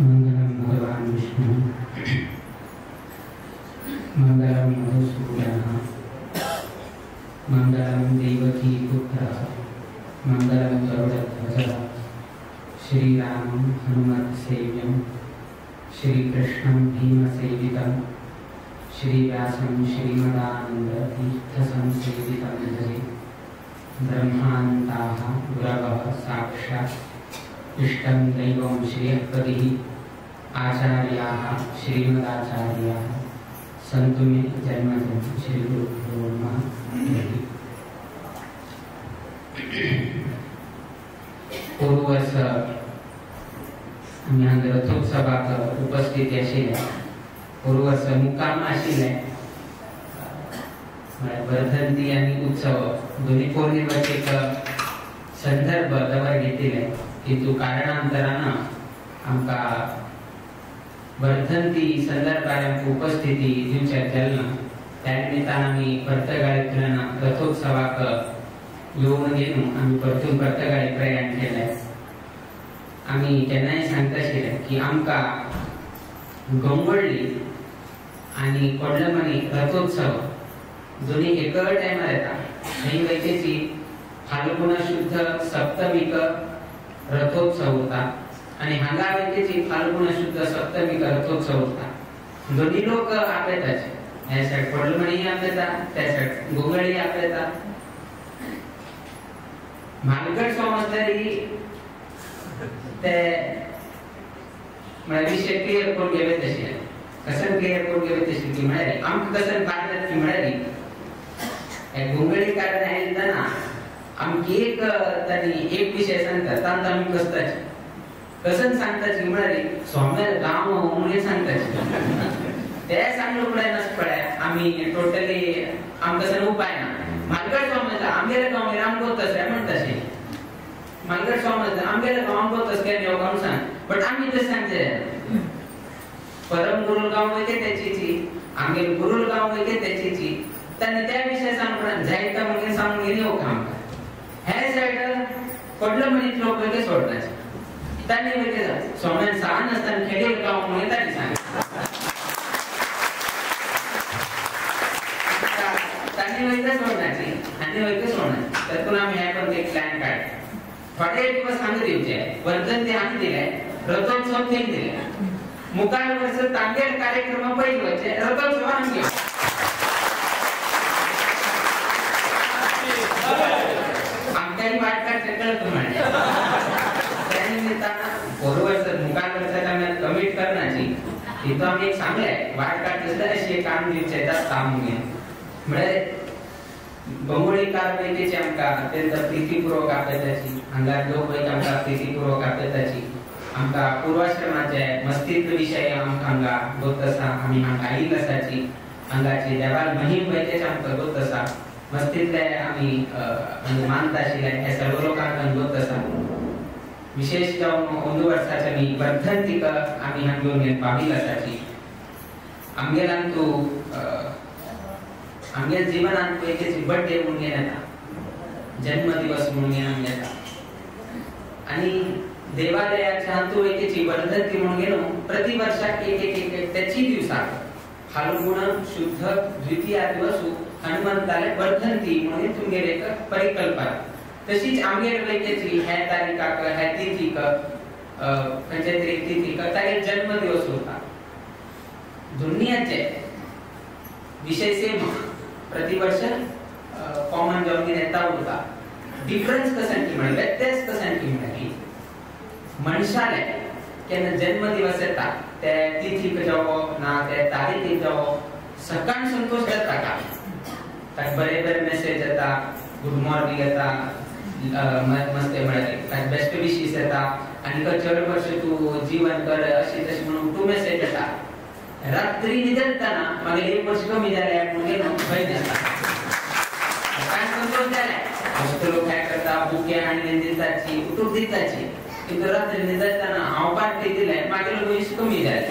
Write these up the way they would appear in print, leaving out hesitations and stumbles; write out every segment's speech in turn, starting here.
मंगलम भगवान विष्णु मंगलम मधुसूदनः मंगलम देवकी पुत्रः मंगलम गरुडध्वजः श्रीरामं हनुमत्सेव्यं श्रीकृष्णं भीमसेवितं श्रीव्यासं श्रीमदानन्दतीर्थसंसेवितं भजे। ब्रह्मान्ताः गुरवः साक्षात् इष्टं दैवं श्रियःपतिः आचार्याः श्रीमदाचार्याः सन्तु मे जन्म जन्म। श्रीगुरुभ्यो नमः। पोरूं वर्स आमी हांगा रथोत्सवाक उपस्थित आशिल्ले। पोरूं वर्स मुकाम आशिल्ले म्हळ्यार वर्धंती आनी उत्सव दोनी पौर्णिमेचे एक संदर्भ दवर घेतिल्ले, किंतु कारणांतरान आमकां वर्धंती संदर्भार आमकां उपस्थिती दिवच्याक जाली ना। त्या निमित्तान आमी पर्तगाळींतल्यान रथोत्सवाक येवन घेवन आमी परतून पर्तगाळी प्रयाण केलें। आमी केन्नाय सांगता आशिल्ले की आमकां गंगोळ्ळी आनी कोडलमणी रथोत्सव दोनी एक टायमार येता। थंय वयतेची फाल्गुन शुद्ध सप्तमीक रथोत्सव उरता आनी हांगा वयतेची फाल्गुन शुद्ध सप्तमीक रथोत्सव उरता। दोनी लोक आपयताचे, ह्या सायड कोडलमणी आपयता, त्या सायड गोंगळी आपयता। म्हालगड समजतरी ते म्हळ्यार विशय क्लियर करून घेवे तशें कसन क्लियर करून घेवे तशें की म्हळ्यार आमकां कसन पाडतात की म्हळ्यार हे गोंगळी कारण आयतना आमकां एक तांणी एक विशय सांगता तांकां आमी कसताचे कसन सांगताची म्हळ्यार सोम्याल गांव म्हणून सांगताचे ते सांगलो म्हळ्यार नास पळय आमी टोटली आमकां कसन उपाय ना। म्हालगड समजता आमगेले गांव आमकां तशें म्हणटाशें, म्हालगड समजता आमगेले गांव आमकां तशें केन्ना येवंक आमकां सांग, बट आमी तशें सांगचे परम गुरुल गांव वयते त्याचीची आमगेले गुरुल गांव वयते त्याचीची तांणी त्या विशय सांगून जायता म्हणून सांगून येवंक आमकां। हे सायड कोडलमणीत लोक वयते सोडनाचे, तांणी वयते सोम्यान सान आसतना खेडेल गांव म्हणून तांणी सांगलें, तांणी वयते सोडनाची आनी वयते सोडनाचे। तातूंत आमी हे करून एक प्लॅन काडले। थोडे दिवस हांगा दिवचे, वर्धंती हांगा दिले, रथोत्सव थंय दिले, मुखार वर्स तांगेर कार्यक्रम पयलीं वचचे, रथोत्सव हांगा घेवचे। आमकांय वाट काडचें कळत म्हणलें। त्या निमित्तान पोरूं वर्स मुखार वर्साक आमी कमीट करनाची तितून आमी एक सांगलें वाट काडचे जाल्यार अशें काम दिवचें जाता म्हणून। म्हळ्यार गंगोळीकार वयतेची आमकां अत्यंत प्रितीपूर्वक आपयताची, हांगा लोक वयता आमकां प्रितीपूर्वक आपयताची। आमकां पूर्वाश्रमाचे मस्तींतलो विशय आमकां हांगा गोत आसा, आमी हांगा आयिल्ले आसाची, हांगाची देवाल महिम वयतेची आमकां गोत आसा, मस्तींतले आमी मानता आशिल्ले हे सर्व लोकांक गोत आसा। विशेष जावन अंदू वर्साचे आमी वर्धंतीक आमी हांगा घेवन पाविल्ले आसाची। आमगेल्यान तूं आमगे जीवनांत एक बर्थडे म्हणून येता, जन्मदिवस म्हणून येता आनी देवालयाच्या हातूंत एकेची वर्धंती म्हणून घेवन प्रति वर्षाक एक एक एक त्याची दिवसाक फाल्गुन शुद्ध द्वितीया दिवस हनुमंताले वर्धंती म्हणून तुमगेर एक परिकल्पना। तशीच आमगेर एकेची ह्या तारीखाक ह्या तिथीक खंयच्या तरी तिथीक तागेर जन्मदिवस उरता। दोन्हीचे विशय सेम प्रतिवर्ष कॉमन जावन येता उरता। डिफरन्स कसन की म्हळ्यार व्यत्यास कसन की म्हळ्यार मनशाले केन्ना जन्मदिवस येता ते तिथीक जावो ना ते तारीखीक जावो सकाळ संतोश जाता का ताका बरे बरे मेसेज येता, गुड मॉर्निंग येता, मस्ते म्हळ्यार ताका बेस्ट विशीस येता आनी चड वर्ष तूं जीवन कर अशी तशी म्हणून तूं मेसेज येता। रात्री निदलतना मागीर एक वर्ष कमी जालें म्हणून भंय दिसता, काय संतोश जाले मस्त लोक काय करता बुके हाडून दिताची उठून दिताची, किंतु रात्री निदलतना हांव पार्टी दिले मागीर वयस कमी जालें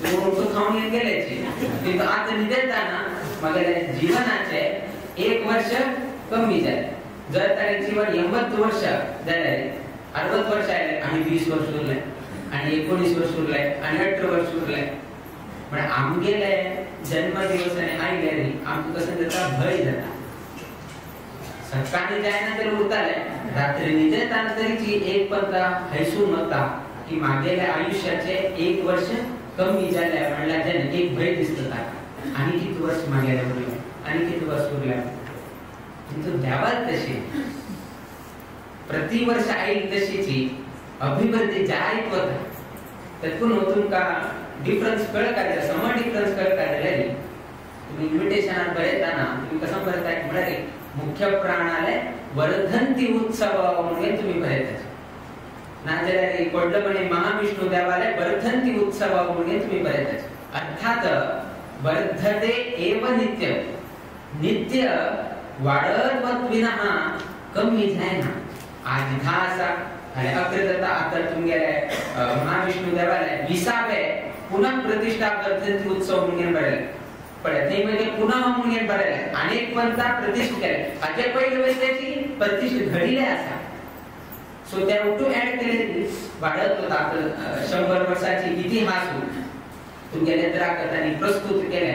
उठून खावन घेवन गेल्याची, किंतु आतां निदलतना मागीर जीवनाचे एक वर्ष कमी जालें। जर ताणें जीवन 80 वर्ष जाल्यार 60 वर्ष आयले आनी 20 वर्ष उरले आणि आणि 19 वर्ष उरले आणि 18 वर्ष उरले. म्हणजे आमगेले जन्मदिवस आनी आयले न्ही आमकां कसं जाता भंय जाता. सकाळी जायना तरी उरताले, रात्री निजेताना तरीची एक पंता हैसून वता की मागेले आयुष्याचे 1 वर्ष कमी जाले म्हणल्यार जेन्ना एक भंय दिसता ताका आनी कितले वर्ष मागेले उरले आनी कितले वर्ष उरले. किंतु देवाक तशी प्रति वर्ष आयली तशीची अभिवृद्धी जायत वता. तातूंत तुमकां डिफरन्स कळका जाय, सम डिफरन्स कळका जाल्यार तुमी इन्विटेशनान बरयतना तुमी कसो बरयता म्हळ्यार मुख्य प्राणाले वर्धंती उत्सव म्हणून तुम्ही बरयता, नाजाल्यार कोडलमणी महाविष्णू देवाले वर्धंती उत्सव म्हणून तुम्ही बरयता. अर्थात वर्धते एव नित्य, नित्य वाडत वतविना कमी जायना. आज 10 आसा फाल्यां 11 जाता. आतां तुमगेले महाविष्णू देवाले 20वे पुनः प्रतिष्ठा वर्धंती उत्सव म्हणून बरयले पळय, थंय मागीर पुनः म्हणून बरयले अनेक पंथा प्रतिष्ठा केले. हाचे पयले वयल्याची प्रतिष्ठा घडिल्ले आसा. सो त्या उठू ऍड केले वाडत वता. आतां 100 वर्साची इतिहास तुमगेले द्राकतांनी प्रस्तुत केले.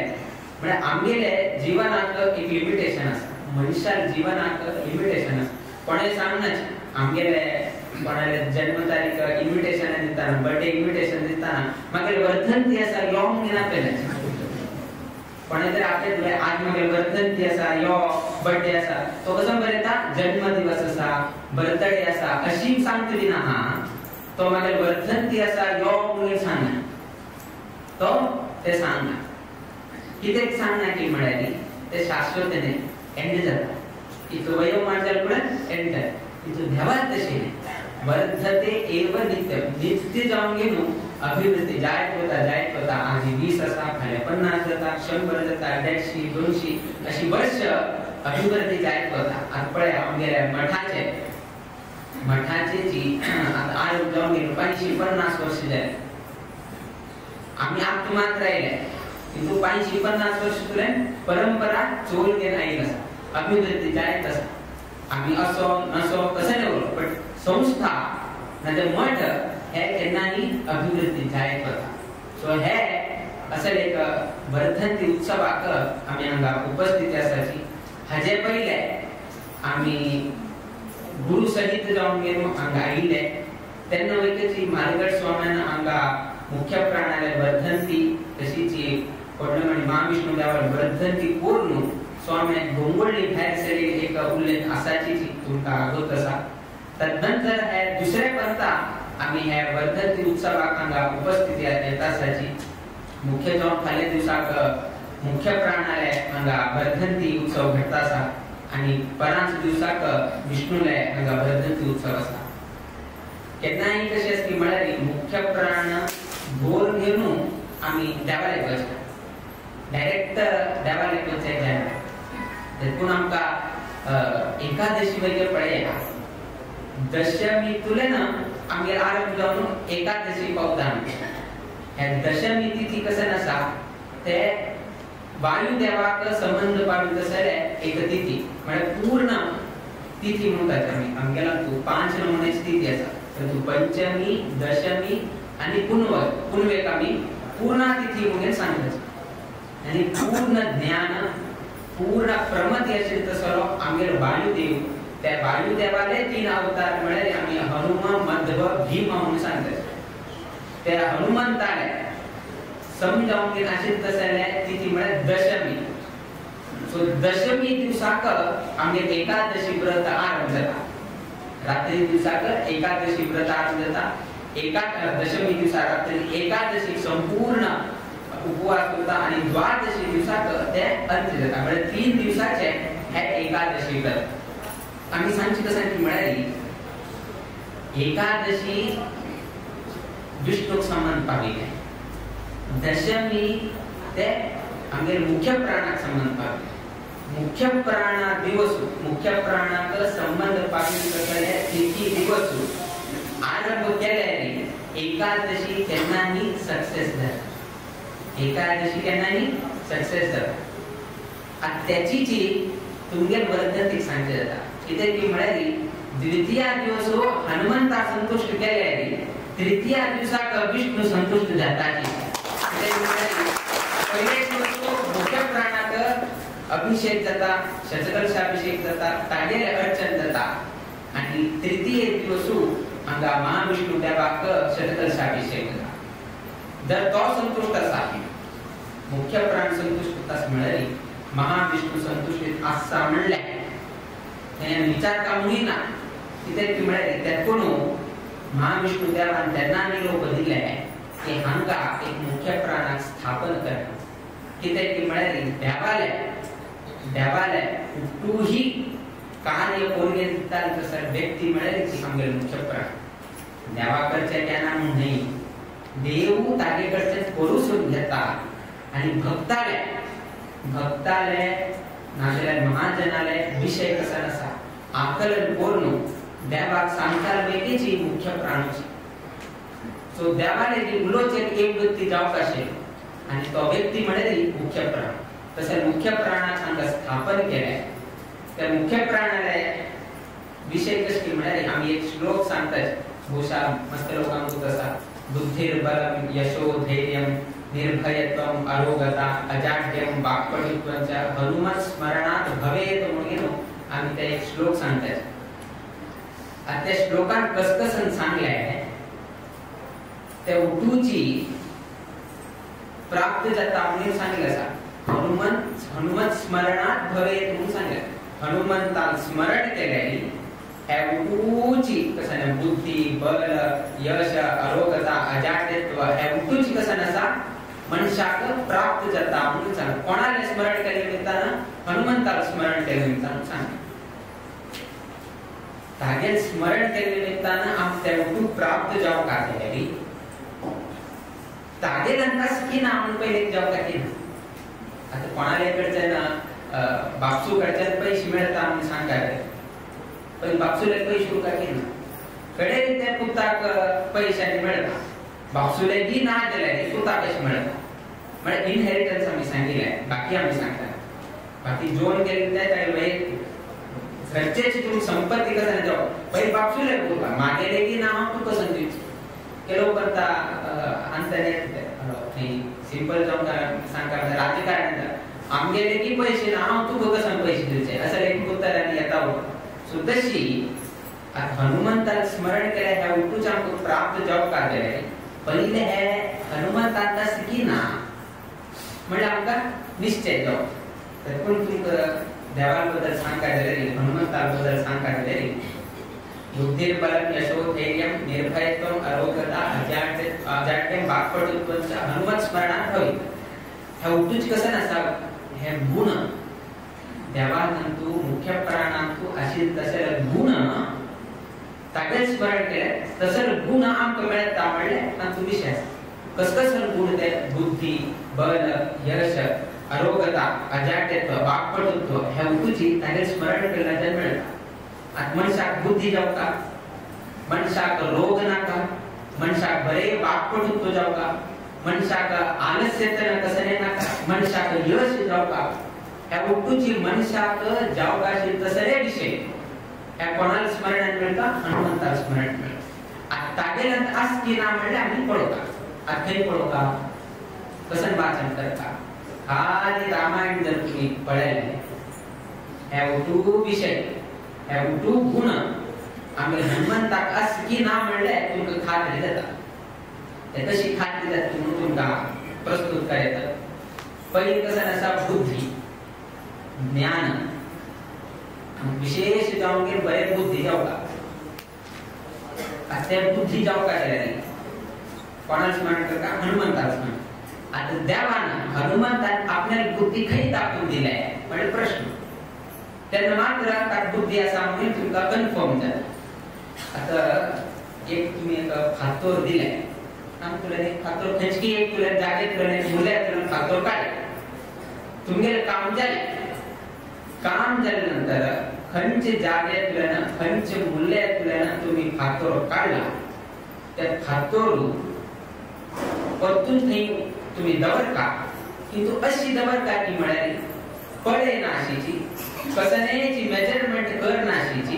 म्हळ्यार आमगेले जिवनाक एक लिमिटेशन आसा, मनशाक जिवनाक लिमिटेशन आसा. कोणें सांगनाच आमगेले कोणाले जन्म तारीख इन्विटेशन दितना, बर्थडे इन्विटेशन दितना मागीर वर्धंती आसा यो म्हणून आपयनाच. कोणें तरी आपयतले आज मागीर वर्धंती आसा यो बर्थडे आसा, तो कसो बरयता जन्म दिवस आसा बर्थडे आसा अशी सांगतली ना. हा तो मागीर वर्धंती आसा यो म्हणून सांगना, तो ते सांगना कितें सांगना की म्हळ्यार ते शाश्वत न्ही, एंड जाता. इतलो वयोमान जाल्या उपरांत एंड जाता. तितून देवाक तशें न्ही, वर्धते एव नित्य, नित्य जावन घेवन अभिवृद्धी जायत वता जायत वता. आज 20 आसा फाल्यां 50 जाता, 100 जाता, 150 200 अशी वर्ष अभिवृद्धी जायत वता. आतां पळय आमगेल्या मठाचे मठाचे जी आतां आज जावन गेलो 550 वर्ष जाले. आमी आतां मात्र आयले किंतु 550 वर्ष तुवें परंपरा चोरून घेवन आयिल्ली आसा, अभिवृद्धी जायत आसा. आमी असो नसो कशें दवरलो बट संस्था नाजाल्यार मठ हे केन्नाय अभिवृद्धी जायत वता. सो हे असल एक वर्धंती उत्सवाक आमी हांगा उपस्थित आसाची. हाजे पयले आमी गुरु सहित जावन गेलो हांगा आयिल्ले तेन्ना वयतची मालगड स्वाम्यान हांगा मुख्य प्राणाले वर्धंती तशीच कोडलमणी महाविष्णू देवाले वर्धंती करून स्वाम्यान गोंगोळ्ळी भायर सरिल्ली एक उल्लेख आसाची तुमकां अगोत आसा. तदनंतर हे दुसरे पंथा आमी हे वर्धंती उत्सवाक हांगा उपस्थिती येता आसाची. मुख्य जावन फाल्यां दिवसाक मुख्य प्राणाले हांगा वर्धंती उत्सव घडटा आसा आनी परांच दिवसाक विष्णुले हांगा वर्धंती उत्सव आसा. केन्नाय कशें आसता म्हळ्यार मुख्य प्राण भोर घेवन आमी देवालय वचना, डायरेक्ट देवालय वचूंक जायना. देखून आमकां एकादशी वगैरे पळया दशमी तुले ना आमगेर आरंभ जावन एकादशी पावता. आमी ह्या दशमी तिथी कशें आसा ते वायुदेवाक संबंध पावित आसले एक तिथी म्हळ्यार पूर्ण तिथी म्हणटात आमी. आमगेला 5 नमुन्याची तिथी आसा, परंतु पंचमी दशमी आनी पुनवेक आमी पूर्णा तिथी म्हणून सांगतात. आनी पूर्ण ज्ञान पूर्ण प्रमती आशिल्लो तसलो आमगेलो वायुदेव, त्या वायुदेवाले 3 अवतार म्हळ्यार आमी हनुमा मध्व भीम म्हणून सांगतात. त्या हनुमंताले समजावन घेवन आशिल्ले तसले तिथी म्हळ्यार दशमी. सो दशमी दिवसाक आमगेर एकादशी व्रत आरंभ जाता. रात्री दिवसाक एकादशी व्रत आरंभ जाता. दशमी दिवसा रात्री एकादशी संपूर्ण उपवास करता आनी द्वादशी दिवसाक ते अंत जाता. म्हळ्यार 3 दिवसाचे हे एकादशी व्रत. आमी सांगची कसं म्हळ्यार एकादशी विष्णूक संबंध पाविल्ले, दशमी ते आमगेर मुख्य प्राणाक संबंध पाविल्ले. मुख्य प्राणा दिवस मुख्य प्राणाक संबंध पाविल्ले कसले तिथी दिवस आरंभ केले एकादशी केन्नाही सक्सेस जाता. एकादशी केन्नाही सक्सेस जाता. आतां त्याची जी तुमगेर वर्धंतीक सांगचें जाता कितें ती म्हळ्यार द्वितीया दिवस हो हनुमंता संतुश्ट केले तृतीय दिवसाक विष्णू संतुष्ट जाताची. पहिले मुख्य प्राणाक अभिषेक जाता, शतकलशाभिषेक जाता, तागेले अर्चन जाता आणि तृतीय दिवसू हांगा महाविष्णू देवाक शतकलशाभिषेक जाता. जर तो संतुष्ट आसा, मुख्य प्राण संतुष्ट आसा म्हळ्यार महाविष्णू संतुष्ट आसा म्हणलें हें विचार कामूय ना. कित्याक म्हळ्यार तेतून महाविष्णू देवान तेन्ना निरोप दिले की हांगा एक मुख्य प्राणाक स्थापन कर. कित्याक म्हळ्यार देवाले देवाले कुठूही कार्य करून दिता तसो व्यक्ती म्हळ्यार आमगेलो मुख्य प्राण. देवा कडच्या ज्ञानान न्हय, देव तागे कडच्यान करूसून घेता आणि भक्ताले भक्ताले नाजाल्यार महाजनाले विषय कसा आसा आकलन करून देवाक सांगता वेगळीची मुख्य प्राणूची. सो देवाले जी उलोवचें एक व्यक्ती जावंक आशिल्लो आनी तो व्यक्ती म्हळ्यार मुख्य प्राण. तशें मुख्य प्राणाक हांगा स्थापन केलें. त्या मुख्य प्राणाले विषय कशें म्हळ्यार आमी एक श्लोक सांगतात, बहुशा मस्त लोकांक आसा, बुद्धिर्बलम यशो धैर्यम निर्भयत्वम अरोगता अजाड्यम वाक्पटुत्वं च हनुमत स्मरणात् भवेत् म्हणून आमी ते एक श्लोक सांगतात. आनी त्या श्लोकान कसकसन सांगलें ते उठूची प्राप्त जाता म्हणून सांगलें आसा. हनुमत हनुमत स्मरणात् भवेत् म्हणून सांगलें. हनुमंतान स्मरण केलें हे उठूची कसं बुद्धी बल यश अरोगता अजाड्यत्व हे उठूची कसं आसा मनशाक प्राप्त जाता म्हणून सांग. कोणाले स्मरण केले निमित्तान हनुमंताला स्मरण केले निमित्तान सांग. तागेल स्मरण केले निमित्तान आम ते उठू प्राप्त जावंक जाय. तागेल अंदाज की ना म्हणून पयलीं जावंक की ना. आतां कोणाले कडच्यान बापसू कडच्यान पयशे मेळटा म्हणून सांगता, पण बापसुले पैसे उरका की ना, कडेन त्या पुताक पैशांनी मेळटा, बापसुले बी ना जाल्यार पुताक कशें मेळटा. म्हळ्यार इनहेरिटन्स आमी सांगिल्लें, बाकी आमी सांगता बाकी जोन केले ते तागेले घरचेची तुमी संपत्ती कसं जावं पयलीं बापसुले उरता, मागेले की ना हांव तुका समजूची केलो करता. आनी थंय सिंपल जावंक सांगता राजकारणान आमगेले की पैसे ना हांव तुका कसं पैसे दिवचे असं एक पुतारांनी येता. सो तशी हनुमंतान स्मरण केलें ह्या उठूच आमकां प्राप्त जावपाक जाय. पयलें हे हनुमंतान की ना म्हणल्यार आमकां निश्चय जावप. तर कोण तुमकां देवा बद्दल सांगता जाल्यार हनुमंता बद्दल सांगता जाल्यार बुद्धिर्बलम यशो धैर्यम निर्भयत्वम अरोगता अजाड्यम वाक्पटुत्वं च हनुमत स्मरणात् भवेत्. ह्या उठूच कसं आसा हे गुण देवांतू मुख्य प्राणांतू आशिल्ले तशे गुण तागेल स्मरण केलें तसले गुण आमकां मेळटा म्हणलें तांचो विशय आसा. कसकसन गुण ते बुद्धी बल यश अरोगता अजाड्यत्व वाक्पटुत्व ह्या उठूची तागेल स्मरण केल्ल्याच्यान मेळटा. आतां मनशाक बुद्धी जावका, मनशाक रोग नाका, मनशाक बरें वाक्पटुत्व जावका, मनशाक आलस्य कसलें नाका, मनशाक यश जावका. ह्या उठूची मनशाक जावंक आशिल्ले तसले विशय ह्या कोणाला स्मरणान मेळटा, हनुमंताक स्मरण मेळटा. आतां तागेल्यान आस की ना म्हणल्यार आमी पळोवता. आतां खंय पळोवता, कसं वाचन करता. खाली रामायण जर तुमी पळयलें ह्या उठू विशय ह्या उठू गुण आमगे हनुमंताक आस की ना म्हणल्यार तुमकां खात्री जाता. ते कशी खात्री जाता म्हणून तुमकां प्रस्तुत करता. पयलीं कसं आसा बुद्धी ज्ञान विशेष जावंक बरें बुद्धी जावका. आतां ते बुद्धी जावका जाल्यार कोणाक स्मरण करता, हनुमंताक स्मरण. आतां देवान हनुमंतान आपल्याक बुद्धी खंय दाखोवन दिल्या म्हणल्यार प्रश्न. तेन्ना मात्र ताका बुद्धी आसा म्हणून तुमकां कन्फर्म जाता. आतां एक तुमी एक फातोर दिले, आनी तुवें एक फातोर खंयची एक तुवें जागेंतल्यान मुल्यांतल्यान फातोर काडले, तुमगेलें काम जालें. काम जाले नंतर खंयचे जाग्यांतल्यान खंयचे मुल्यांतल्यान तुमी फातोर काडला त्या फातोर परतून थंय तुमी दवरता, किंतु अशी दवरता की म्हळ्यार पळयनाशीची, कसनेची मेजरमेंट करनाशीची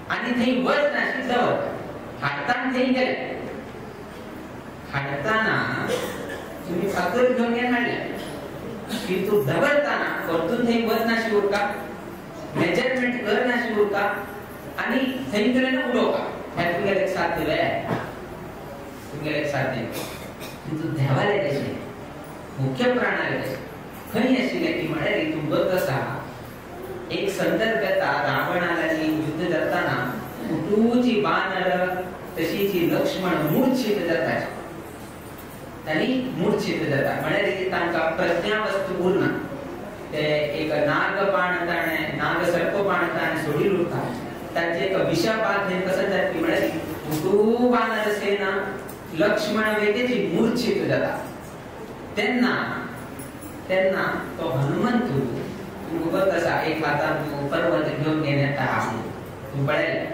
आनी थंय वचनाशी दवरता. हाडताना थंय गेले, हाडताना तुम्ही फातर घेऊन येऊन हाडले, किंतु दवरताना परतून थंय वचनाशी उरका, मेजरमेंट करनाशी उरका आणि थंय गेले ना उडोवका. ह्या तुमगेले साध्य वे, तुमगेले साध्य. किंतु देवाले कशें, मुख्य प्राणाले कशें खंय आशिल्लें की म्हळ्यार तुमकां आसा एक संदर्भ येता रावणाला युद्ध जाताना कुटूची बानर तशीची लक्ष्मण मूर्छित जाता, तांणी मूर्छित जाता म्हळ्यार तांकां प्रज्ञावस्तू उरना. ते एक नागबाण ताणें नागसर्प बाण ताणें सोडील उरता, तांचे एक विषपात हें कसं जाता म्हळ्यार कुटू बानर सेना लक्ष्मण वेगेची मूर्छित जाता. तेन्ना तेन्ना तो हनुमंतू तुमकां आसा एक हातान तूं पर्वत घेवन घेवन येता, तूं पळयलें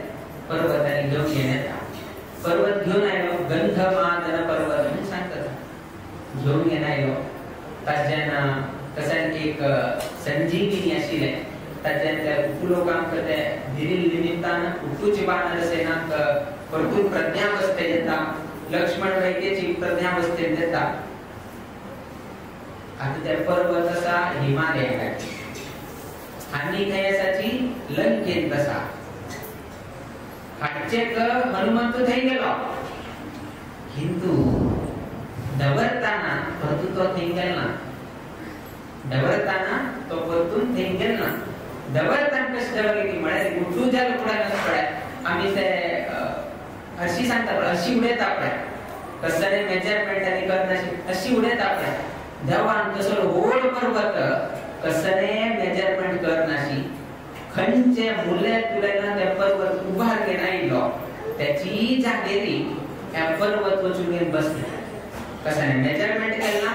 पर्वतांनी घेवन घेवन येता, पर्वत घेवन आयलो गंधमादन पर्वत म्हणून सांगता, घेवन घेवन आयलो. ताज्यान तशें एक संजीविनी आशिल्लें, ताज्यान त्या उपू लोकांक ते दिल्ली निमित्तान उपूची बानर सेनाक परतून प्रज्ञावस्थेत येता, लक्ष्मण वैद्यची प्रज्ञावस्थेत येता. आता त्या पर्वत आसा हिमालयाक आनी थंय आसाची लंकेंत आसा. हाडचेक हनुमंत थंय गेलो, किंतु दवरताना परतून तो थंय गेलो ना, दवरताना तो परतून थंय गेलो ना. दवरताना कशें दवरलें की म्हळ्यार गुड्डू जालो फुडें पळय आमी ते अशी सांगता पळय अशी उडयता पळय, कसलें मेजरमेंट आनी करनाशी अशी उडयता पळय. देवान तसो व्हड पर्वत कसलें मेजरमेंट करनाशी खंयचे मुले तुलेना त्या पर्वत उभार घेवन आयिल्लो त्याची जागेरी त्या पर्वत वचून घेवन बसले. कसलें मेजरमेंट केलें ना,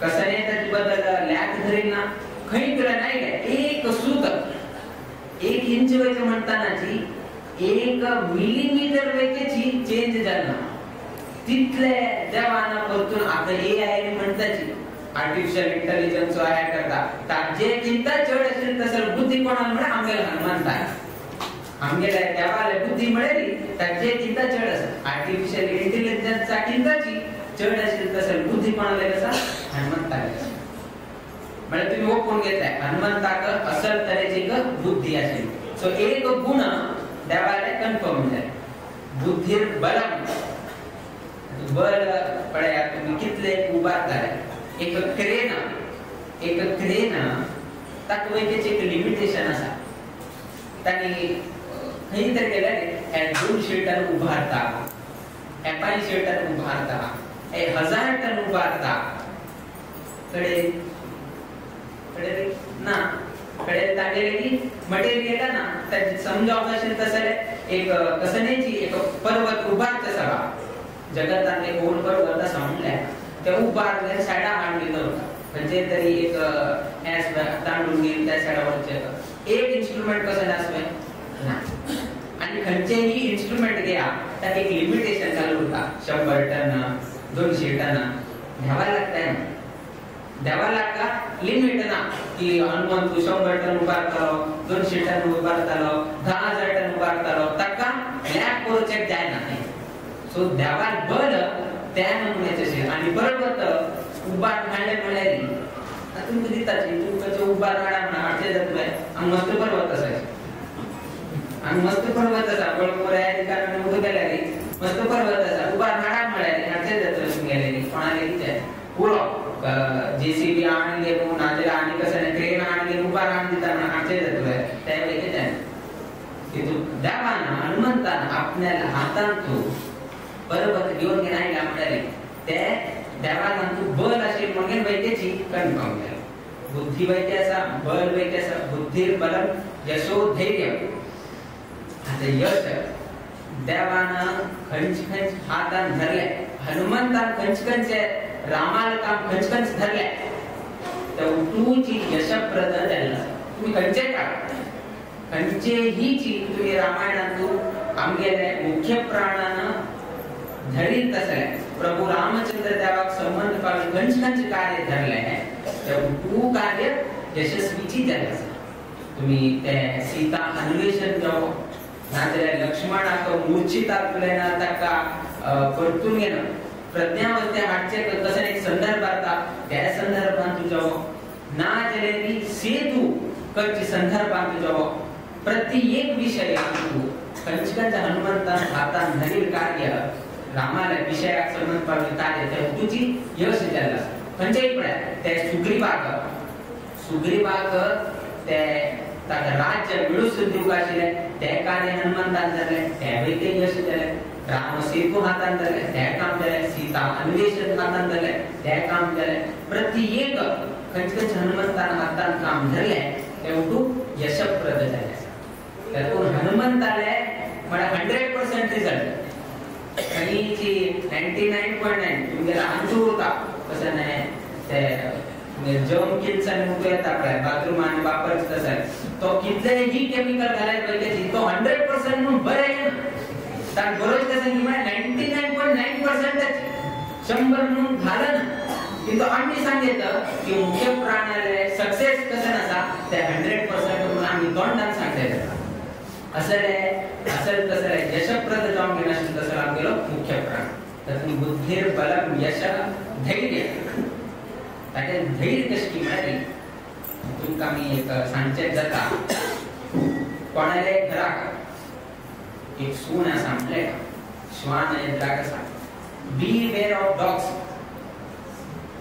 कसलें ताचे बद्दल लॅक धरील ना, खंय तुला आयलें एक सूत एक इंच वयचें म्हणटानाची एक मिलीमीटर वयचेची चेंज जाल ना. तितले देवान परतून आतां ए I म्हणटाची आर्टिफिशियल इंटेलिजन्स आया करता ताजे किंता चड आशिल्ली तसर बुद्धी कोणाक म्हळ्यार आमगेले हनुमंताक, आमगेले देवाले बुद्धी म्हळ्यार ताजे किंता चड आसा. आर्टिफिशियल इंटेलिजन्सा किंताची चड आशिल्ली तसर बुद्धी कोणाले आसा हनुमंताक आसा. म्हळ्यार तुमी ओपून घेतलाय हनुमंताक असल तरेची एक बुद्धी आशिल्ली. सो एक गुण देवाले कन्फर्म जाले, बुद्धीर बलम. बल पळया तुमी कितले उबारताले एक क्रेन, एक क्रेन ताका वयचें एक लिमिटेशन आसा. तांणी खंय तर गेल्यार हे 200 टन उबारता, हे 500 टन उबारता, हे 1000 टन उबारता. कडे कडे ना कडे तागेले मटेरियल ना तांचे समजावप आशिल्लें तसलें एक कसनेची एक पर्वत उबारचें सभा जगतांतले व्हड पर्वत आसा म्हणल्यार ते उबारले सायडा हाडून दवरता खंयचे तरी एक हें आसलें तांडून घेवन त्या सायडा व्हरचें एक इन्स्ट्रुमेंट कसलें आसलें ना. आनी खंयचेंय इन्स्ट्रुमेंट घेया ताका एक लिमिटेशन चालू उरता, 100 टन 200 टन देवा लागता ना, देवा लागता लिमिट ना की हनुमंत 100 टन उबारतालो, 200 टन उबारतालो, 10,000 टन उबारतालो, ताका लॅब करूचें जायना. सो देवाक बल त्या नमुन्याचें आनी पर्वत उबार हाडलें म्हळ्यार तुमकां दिताची तुमकां उबार हाडा म्हणून हाडचें जातलें. हांगा मस्त पर्वत आसा, हांगा मस्त पर्वत आसा, बळपुराय कारण उदक गेल्यार मस्त पर्वत आसा, उबार हाडा म्हळ्यार हाडचें जातलें तुमगेलें कोणाले कितें पुरो जेसीबी हाडून घेवन नाजाल्यार आनी कसलें क्रेन हाडून घेवन उबार हाडून दिता म्हणून हाडचें जातलें तें कितें जायना. किंतु देवान हनुमंतान आपल्या हातांतू पर्वत घेवन घेवन आयला म्हळ्यार ते देवान तूं बल आशिल्लें म्हणून वैद्याची कन्फर्म जालें. बुद्धी वैद्य आसा, बल वैद्य आसा, बुद्धीर बलम यशो धैर्य. आतां यश देवान खंयचे खंयचे हातान धरलें, हनुमंतान खंयचे खंयचे रामाला काम खंयचे खंयचे धरलें, ते उठूची यशप्रद जाल्लें आसा. तुमी खंयचे काळ खंयचेही तुमी रामायणांतू आमगेले मुख्य प्राणान धरीत तसलें प्रभु रामचंद्र देवाक संबंध पावन खंयचे खंयचे कार्य धरलें ते उठू कार्य यशस्वीची जालें आसा. तुमी ते सीता अन्वेषण जावं, नाजाल्यार लक्ष्मणाक मूर्छितांतल्यान ताका परतून घेना प्रज्ञावस्थे हाडचे कशें एक संदर्भ आता त्या संदर्भांत जावो, ना जाल्यार सेतू करचे संदर्भांत जावो, प्रति एक विशयांतु खंयचे खंयचे हनुमंतान हातान धरील कार्य रामाल्या विशयाक संबंद पावले कार्य ते तुजी यश जाल्लें आसा. खंयचेय पळय ते सुग्रीवाक सुग्रीवाक ते ताका राज्य मेळूच दिवंक आशिल्लें तें कार्य हनुमंतान जालें, तेंवूय तें यश जालें. राम सेतू हातान जालें तें काम जालें, सीता अन्वेषण हातान जालें तें काम जालें. प्रति एक खंयचे खंयचे हनुमंतान हातान काम धरलें तें यशप्रद जालें आसा. तातूंत हनुमंताले म्हळ्यार 100% रिजल्ट खंयची 99.9 तुमगेलें अंतू उरता तशें न्हय ते जम किल्सान मुखार येता पळय बाथरूमान वापरचें तशें तो कितलेंय केमिकल घाल्यार पळय तो 100% म्हणून बरें येना, ताका बरोच तशें न्ही म्हळ्यार 99.9% 100 म्हणून घालना. किंतु आमी सांगता की मुख्य प्राणाले सक्सेस कशें आसा ते 100% म्हणून आमी तोंडान सांगता. असले असल तसले यशप्रद जावन घेनाशिल्लें तसो आमगेलो मुख्य प्राण. तातूंत बुद्धीर बलम यश धैर्य, ताचें धैर्य कशें की म्हळ्यार तुमकां आमी एक सांगचें जाता. कोणाले घराक एक सून आसा म्हणलें श्वान घराक आसा, beware of dogs,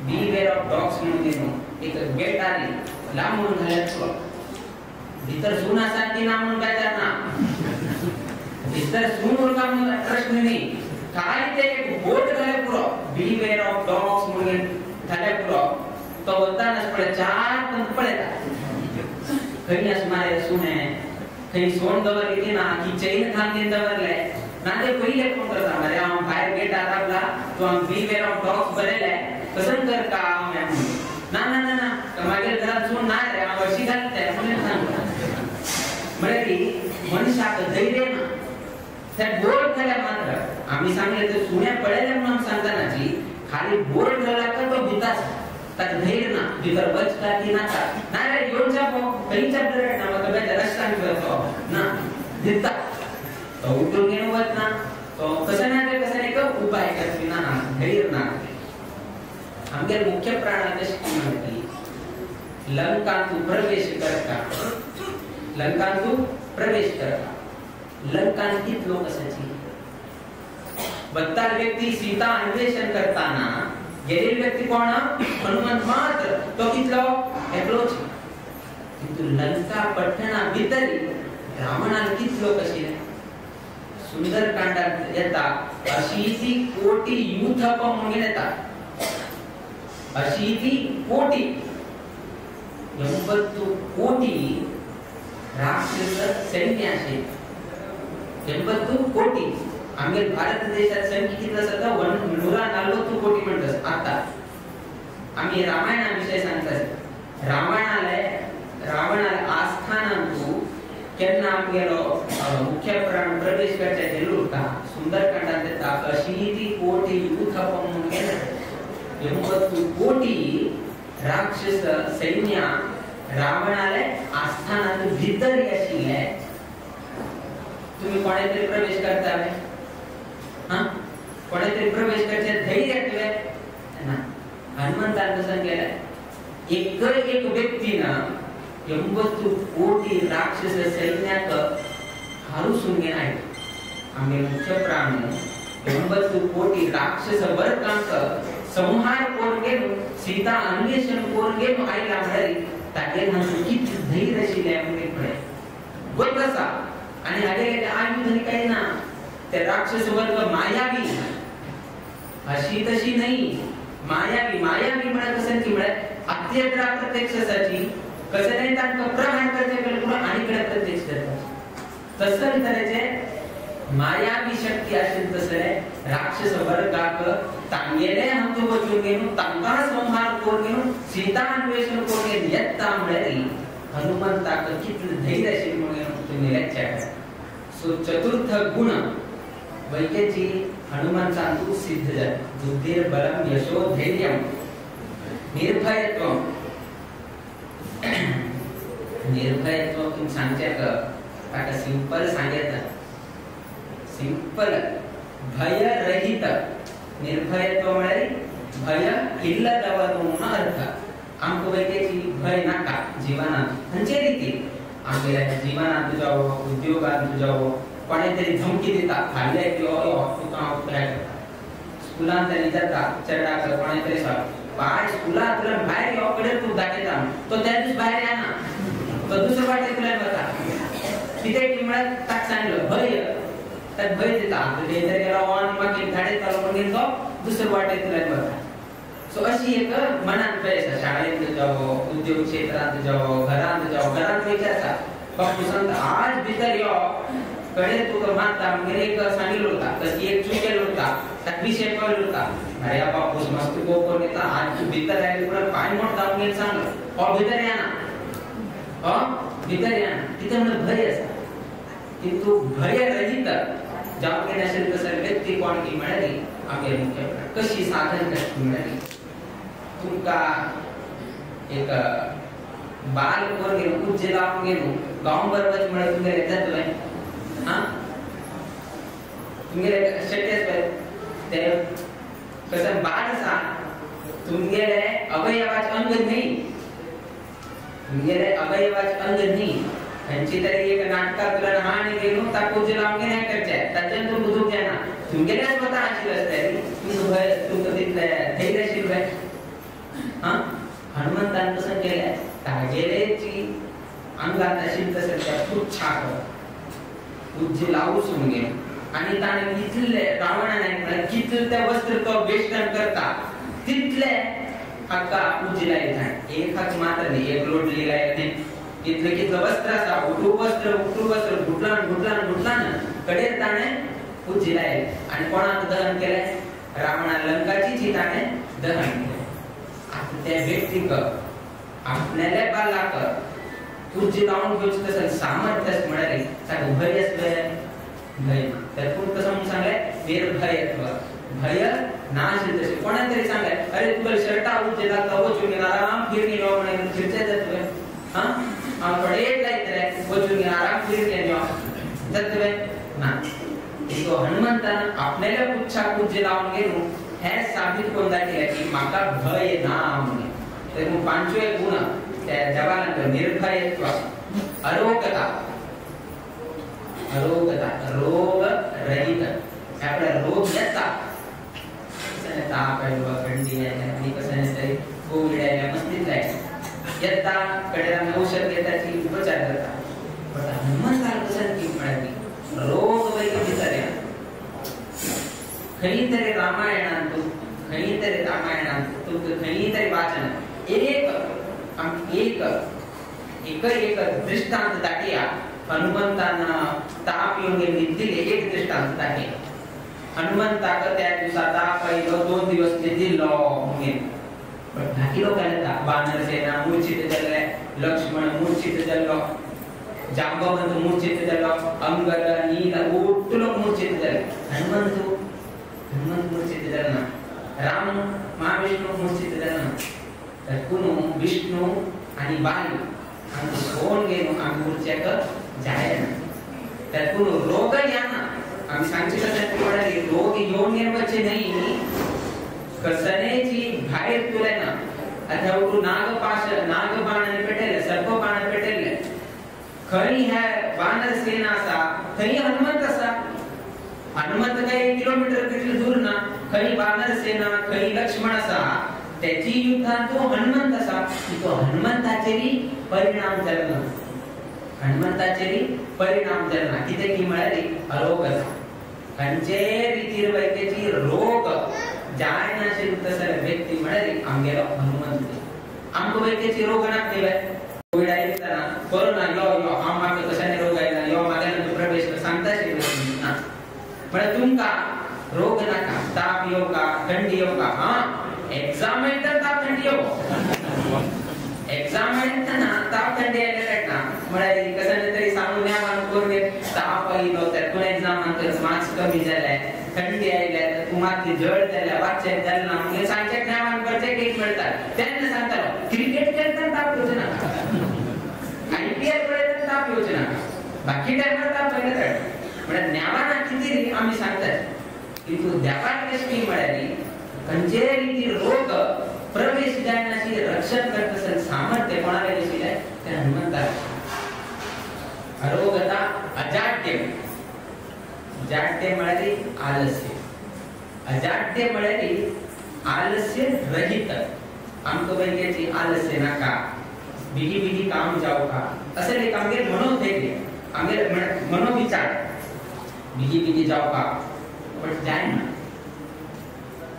beware of dogs म्हणून न्हू एक गेट आली लांब म्हणून घाल्यार तुका भितर सून आसा की ना म्हणून बेजार ना, भितर सून उरता म्हणून प्रश्न न्ही, खाली ते एक बोट घाल्यार पुरो बिवेअर ऑफ डॉग्स म्हणून घाल्यार पुरो. तो वतानाच पळय चार पंत पळयता खंय आसा मारे सुणे, खंय सोण दवरली ती ना की चैन खांदीन दवरले ना ते पयले फोन करता मरे हांव भायर गेटार रावला तूं हांव बिवेअर ऑफ डॉग्स बरयले कसन कर का हांव म्हणून ना ना ना ना मागीर घरात सून ना रे हांव अशी घालते म्हणून सांगता. म्हळ्यार मनशाक धैर्य ना ते बोर्ड घाल्या मात्र आमी सांगले ते सुण्या पळयले म्हणून आमी सांगता जी खाली बोर्ड घाला तर तो भिताच ताका धैर्य ना भितर वच का की नाका ना रे येवच्या पो खंयच्या बरें ना म्हाका बेजार रस्त्यान तो ना भिता तो उठून घेवन वतना तो कशें ना ते कशें एक उपाय करपी ना धैर्य ना. आमगेर मुख्य प्राणा कशें की म्हणटी लंकांतु प्रवेश करता, लंकांतु प्रवेश करता. लंकान कितलो लोक आसाची बत्ताल व्यक्ती सीता अन्वेषण करताना गेलेली व्यक्ती कोण हनुमंत मात्र तो कितलो एकलोच. किंतु लंका पట్టणा भितर रावणान कितलो लोक आशिल्ले सुंदरकांडात येता 80 कोटी यूथप म्हणून येता 80 कोटी 80 कोटी राक्षस सैन्य आशिल्लें 80 कोटी. आमगेर भारत देशात संख्या कितलो आसा 140 कोटी म्हणटात. आतां आमी रामायणा विशय सांगता रावणाले रावणाले आस्थानांतु केन्ना आमगेलो मुख्य प्राण प्रवेश करचे गेलो उरता सुंदरकांडांत येता 80 कोटी यूथप म्हणून 80 कोटी राक्षस सैन्य रावणाले आस्थानांत भितर आशिल्ले. तुम्ही कोणे तरी प्रवेश करताले हा कोणे तरी प्रवेश करचे धैर्य तुवें ना. हनुमंतान तसं केलें एक एक व्यक्ती ना 80 कोटी राक्षस सैन्याक हारूसून घेवन आयलो. आमगे मुख्य प्राण 80 कोटी राक्षस वर्गांक संहार करून घेवन सीता अन्वेषण करून घेवन आयला म्हळ्यार तागेले हांगा कितलें धैर्य आशिल्लें म्हणून पळय गोत आसा. आनी हागेले आयुध आनी कांय ना ते राक्षस वर्ग मायावी अशी तशी न्ही मायावी मायावी म्हळ्यार कशें की म्हळ्यार अत्यंत प्रत्यक्ष आसाची कशें न्ही तांकां प्रहार करचे पयलीं पूण आनी कडेन प्रत्यक्ष जाता तसले तरेचे मायावी शक्ती आशिल्ले तसले राक्षस वर्गाक तांगेले हांगा वचून घेवन तांकां संहार करून घेवन सीता अन्वेषण करून घेवन येता म्हळ्यार हनुमंताक कितलें धैर्य आशिल्लें म्हणून तुमी लक्षात. सो चतुर्थ गुण वैकेची हनुमंतांतु सिद्ध जाता. बुद्धिर बलम यशो धैर्यम निर्भयत्व निर्भयत्व तुमी सांगचें ताका सिंपल सांगता. सिंपल ಭಯರಹಿತ. ನಿರ್ಭಯತ್ವ म्हळ्यार भय इल्लदवನು म्हणून अर्थ. आमकां वैद्याची भय नाका जीवनात खंयचे रितीन आमगेल्या जीवनांत जावो उद्योगांत जावो कोणे तरी धमकी दिता फाल्यां यो यो तुका हांव हें करता. स्कुलांत आनी जाता चेड्याक कोणे तरी सांग बाय स्कुलांतल्यान भायर यो कडेन तूं दाखयता तो त्या दीस भायर येना तो दुसरे वाटेंतल्यान वता. कितें की म्हळ्यार ताका सांगलो भय ताका भंय दिता थंय गेलो ऑन मागीर धाडयतालो मागीर तो दुसरे वाटेंतल्यान वता. सो अशी एक मनांत भंय आसा शाळेंत जावो उद्योग क्षेत्रांत जावो घरांत जावो. घरांत वयचे आसा बापूस सांगता आज भितर यो कडेन तुका मारता मागीर एक सांगिल्लो उरता तशी एक चूक केल्लो उरता ताका विशय कळ्ळो उरता अरे बापूस मस्त कोप करून येता आज तूं भितर आयले उपरांत पांय मोडटा मागीर सांगलो हो भितर येना हो भितर येना. कितें म्हणल्यार भंय आसा. किंतु भयरहित जावंक नाशिल्ले तसो व्यक्ती कोण की म्हळ्यार आमगेले मुख्य कशी साधन कशी म्हळ्यार तुमकां एक बाल करून घेवन उज्जे लावन घेवन गांव बरोबर म्हळ्यार तुमगेलें जातलें आं तुमगेलें शक्य आसता तें कसं बाल आसा तुमगेले अवयवाचे अंग न्ही तुमगेले अवयवाचे अंग न्ही. खंयची तरी एक नाटकांतल्यान हा आनी घेवन ताका उज्जे लावन घेवन हें करचें ताच्यान तूं बुदूंक जायना. तुमगेलें स्वता आशिल्लें आसतलें तुमकां भंय तुमकां तितलें धैर्य आशिल्लें. आं हनुमंतान कसं केलें तागेलेची अंगात आशिल्लें तशें त्या पुच्छाक उज्जे लावूच घेवन आनी ताणें कितले रावणान म्हळ्यार कितले ते वस्त्र तो वेष्टन करता तितले हाका उज्जे लायता. एक हाक मात्र न्ही एक लोटली लायत न्ही कितले कितले वस्त्र आसा उठू वस्त्र उठू वस्त्र गुटलान गुटलान गुटलान कडेर ताणें उज्जे लायलें आनी कोणाक दहन केलें रावणा लंकाची ताणें दहन केलें. आतां त्या व्यक्तीक आपणाल्या बालाक उज्जे लावन घेवचें तशें सामर्थ्य आसा म्हळ्यार ताका भंय आसलें भंय ना. तर पूण कसं म्हणून सांगलें निर्भयत्व भय नाशिल्लें तशें. कोणाक तरी सांगलें अरे तुका शर्टा उज्जे लागता वचून आराम फिरणी यो म्हणून फिरचें जातलें हां हांव थोडे लायतलें वचून आराम फिरणी यो जातलें ना. तो हनुमंतान आपणाल्या पुच्छाक उज्जे लावन घेवन हें साबीत करून दाखयलें की म्हाका भंय ना म्हणून. तर पांचवे गुण त्या जवानांत निर्भयत्व अरोगता अरोगता रोग रहित. आपल्या रोग येता कसं ताप आयलो थंडी आयल्या आनी कसं तरी कोविड आयल्या मस्तीत येता कडेन आमी औषध घेताची उपचार जाता. बट हनुमंतान कसं की म्हळ्यार रोग वैद्य भितर येना. खंय तरी रामायणांत खंय तरी रामायणांत तुमकां खंय तरी वाचन एक एक एक एक दृष्टांत दाखया हनुमंतान ताप येवन न्हिदिल्ले एक दृष्टांत दाखया. हनुमंताक त्या दिवसा ताप आयलो 2 दिवस न्हिदिल्लो म्हणून. बट बाकी लोकांना येता वानर सेना मूर्छित जाल्ले लक्ष्मण मूर्छित जाल्लो जांबवंत मूर्छित जाल्लो अंगद नील ಒಟ್ಟು लोक मूर्छित जाले. हनुमंत हनुमंत मूर्छित जालो ना राम महाविष्णू मूर्छित जालो ना. तर कुनू विष्णू आनी वायू हांकां सोडून घेवन आमी उरच्याक जायना. तर कुनू रोग येना आमी सांगचे कशें म्हळ्यार रोग येवन येवचे न्ही कसनेची भायर तुलें ना. आतां उठू नागपाश नागबाणांनी पेटयलें सर्पबाणान पेटयलें खंय ह्या वानर सेना आसा थंय हनुमंत आसा. हनुमंत काय 1 किलोमीटर तितले दूर ना. खंय वानर सेना खंय लक्ष्मण आसा त्याची युद्धात तो हनुमंत आसा. तो हनुमंताचेरी परिणाम जालो ना. हनुमंताचेरी परिणाम जालो ना. कितें की म्हळ्यार अरोगता. खंयचे रितीर वैद्याची रोग जायनाशिल्लो तसो व्यक्ती म्हळ्यार आमगेलो हनुमंत. आमकां वैद्याची रोग नात न्ही कोविड आयिल्लो कोरोना यो यो हांव म्हाका कशाने रोग आयला यो म्हाज्यान प्रवेश सांगता ना. म्हळ्यार तुमकां रोग नाका ताप येवका थंडी येवका. हां एक्झाम येता ताप थंडी येवो एक्झाम येतना ताप थंडी आयले ना म्हळ्यार कशाने तरी सांगून नेमान करून ताप आयलो तर तूं एक्झामाक मार्क्स कमी जाले थंडी आयल्या तर तूं मातशी जड जाल्या वाचचें जालें ना मागीर सांगचें नेमान करचें एक मेळटा तेन्ना सांगतालो क्रिकेट खेळतना ताप येवचो नाका आयपीएल पळयतना ताप येवचो नाका बाकी टायमार ताप पयले चड. म्हळ्यार ज्ञानान कितें आमी सांगतात किंतु देवाक कशी म्हळ्यार खंयचे रिती रोग प्रवेश जायनाशी रक्षण करता सामर्थ्य कोणाला आशिल्लें ते हनुमंताक. अरोगता अजाड्य, जाड्य म्हळ्यार आलस्य, अजाड्य म्हळ्यार आलस्य रहित. आमकां भुरग्याची आलस्य नाका, बेगी बेगी काम जावका अशें एक आमगेर मनोधैर्य, आमगेर मनोविचार बेगी बेगी जावका, बट जायना,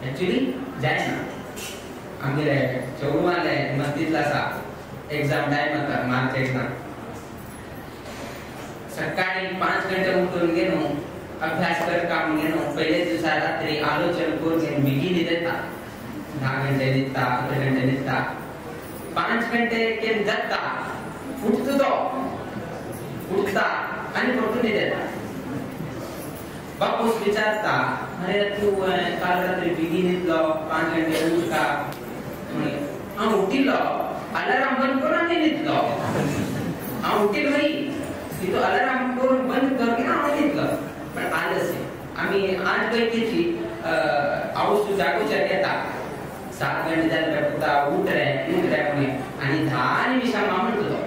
एक्चुअली जायना. आमगेले चौवाले मस्तीतला आसा एग्जाम टायम आता मार्च एग्जाम, सकाळी 5 घंटे उठून गेलो अभ्यास कर काम गेलो, पहिले दिवसा रात्री आलोचन करून घेऊन बेगी न्हिदेता, 10 घंटे न्हिदता, 11 घंटे न्हिदता, 5 घंटे केन जाता, उठतो तो उठता आनी परतून न्हिदेता. बापूस विचारता अरे तूं काल रात्री बेगी न्हिदलो 5 घंटे उठता, हांव उठिल्लो अलाराम बंद करून आनी न्हिदलो, हांव उठिल्लो न्ही तितू अलाराम करून बंद करून हांव न्हिदलो. पण आलस्य आमी आज पैकीची आवस जागोच्यार येता 7 घंटे जाले पुता उठ रे उठ रे म्हणून आनी 10 निमिषां म्हणटा तो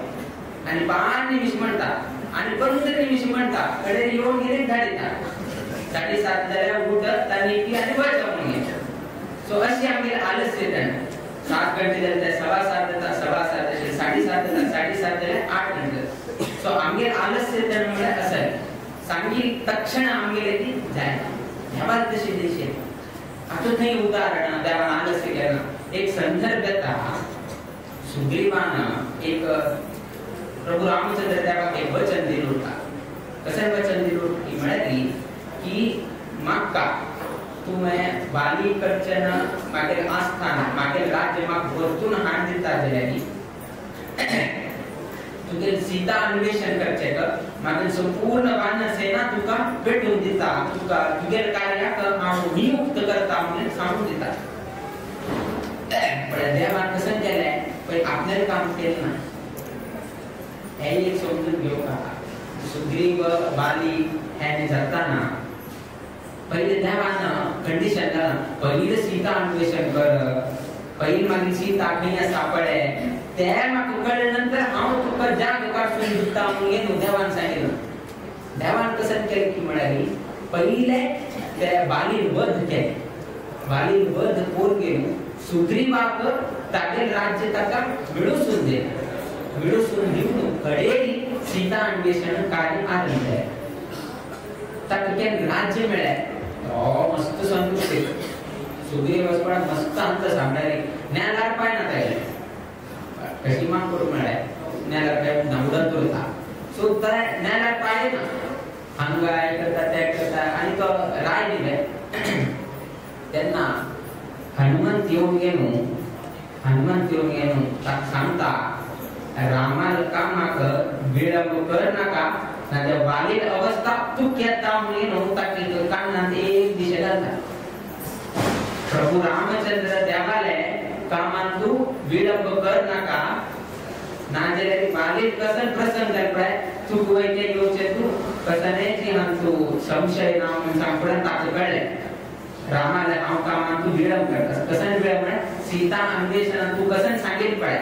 आनी 5 निमिष म्हणटा आनी 15 निमिष म्हणटा, कडेन येवन गेले धाडिता 7:30 जाल्यार उठत आनी पी आनी वयता म्हणून. सो अशी आमगेर आलस्य येता. 7 घंटे जाले 7:15 जाता, 7:15 जाले 7:30 जाता, 7:30 जाले 8 घंटे. सो आमगेर आलस्य येता म्हळ्यार असेल सांगी तक्षण आमगेले ती जायना. देवाक तशी दिशे आतां थंय उदाहरण देवान आलस्य केलें. एक संदर्भ येता सुग्रीवान एक प्रभू रामचंद्र देवाक एक वचन दिलं होता. कशें वचन दिलं की म्हळ्यार की म्हाका तुवें बाली कडच्यान मागीर आस्थान मागीर राज्य म्हाका परतून हाड दिता जाल्यार तुगे सीता अन्वेषण करचें मागीर संपूर्ण वानर सेना तुका पेटून दिता, तुका तुगेर कार्याक हांव नियुक्त करता म्हणून सांगून दिता. पण देवान कशें केलें पळय आपलें काम केलें ना. हें एक समजून घेवपाक सुग्रीव बाली हें जाताना पयलीं देवान कंडिशन घालां, पयलीं सीता अन्वेषण कर, पयलीं मागीर सीता खंय आसा पळय ते म्हाका कळ्ळे नंतर हांव तुका जाग काडसून दिता म्हणून देवान सांगिल्लें. देवान कशें केलें की म्हळ्यार पयलें ते बालीन वध केलें, बालीन वध करून गेलो सुग्रीवाक तागेलें राज्य ताका मेळोसून दिलें, मेळोसून दिवन कडेन सीता अन्वेषण कार्य आरंभ जालें. ताका केन्ना राज्य मेळ्ळें तो मस्त संतुश्ट. सुग्रीव वचपाक मस्त अंत सांगताले नेलार पाय ना तागेले कशी माग करूंक मेळ्ळें नेलार पाय धांवडत उरता. सो ते नेलार पाय ना हांगा हें करता तें करता आनी तो राय दिले. तेन्ना हनुमंत येवन गेलो, हनुमंत येवन गेलो ताका सांगता रामाल कामाक विळंब कर नाका नाजाल्यार बालील अवस्था तूं येता म्हणून ताका कानांत एक दिशे घालता. प्रभू रामचंद्र देवाले कामान तूं विळंब कर नाका नाजाल्यार बालील कसन प्रसन्न जालें पळय चूक वयतें येवचें तूं कसनेची हांव तूं संशय ना म्हणून सांगपणान ताका कळ्ळें रामाले हांव कामान तूं विळंब करता. कसन विळंब म्हळ्यार सीता अन्वेषणान तूं कसन सांगीत पळय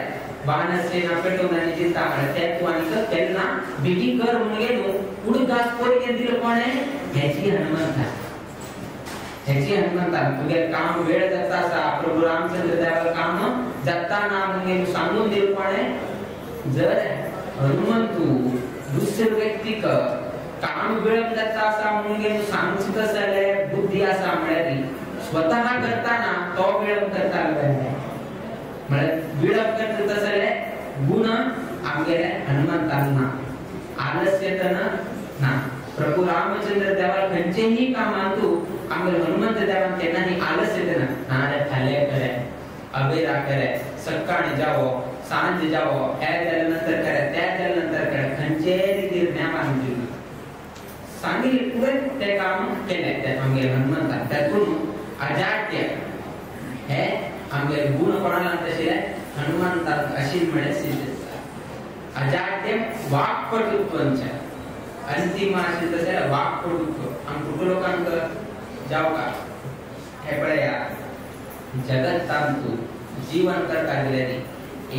वानरसेना पेटोवन आनी चिंता म्हळ्यार तें तूं आनी केन्ना बेगी कर म्हणून गेलो उडकास पळय दिलो कोणें हेची हनुमंता, हेची हनुमंतान तुगे काम वेळ जाता आसा प्रभू रामचंद्र देवाक काम जाता ना म्हणून सांगून दिलो कोणें. जर हनुमंतू दुसरे व्यक्तीक काम विळंब जाता आसा म्हणून सांगचें तशें जाल्यार बुद्धी आसा म्हळ्यार स्वतः करताना तो विळंब करता म्हळ्यार विळंब करता तशें जाल्यार गुण आमगेले हनुमंतान ना, आलस्यतन ना. प्रभू रामचंद्र देवाक खंयचेही कामांतू आमगेले हनुमंत देवान केन्नाही आलस्य ना, नाजाल्यार फाल्यां करे अबेरा करे सकाळी जावो सांज जावो हे जाल्या नंतर करे ते जाल्या नंतर करे खंयचेय रितीर नेमान दिवना. सांगिल्लें पुरें तें काम केलें तें आमगेले हनुमंतान. तातूंत अजाट्य हे आमगेले गुण कोणाक आशिल्ले हनुमंतान अशी म्हळ्यार सिद्ध जाता. अजाट्य वाक्पटुत्वांचें अंतिम आशिल्लें तशें वाक्पटुत्व आमी कुटू लोकांक जावका हे पळया जगतांतु जीवन करता गेल्यानी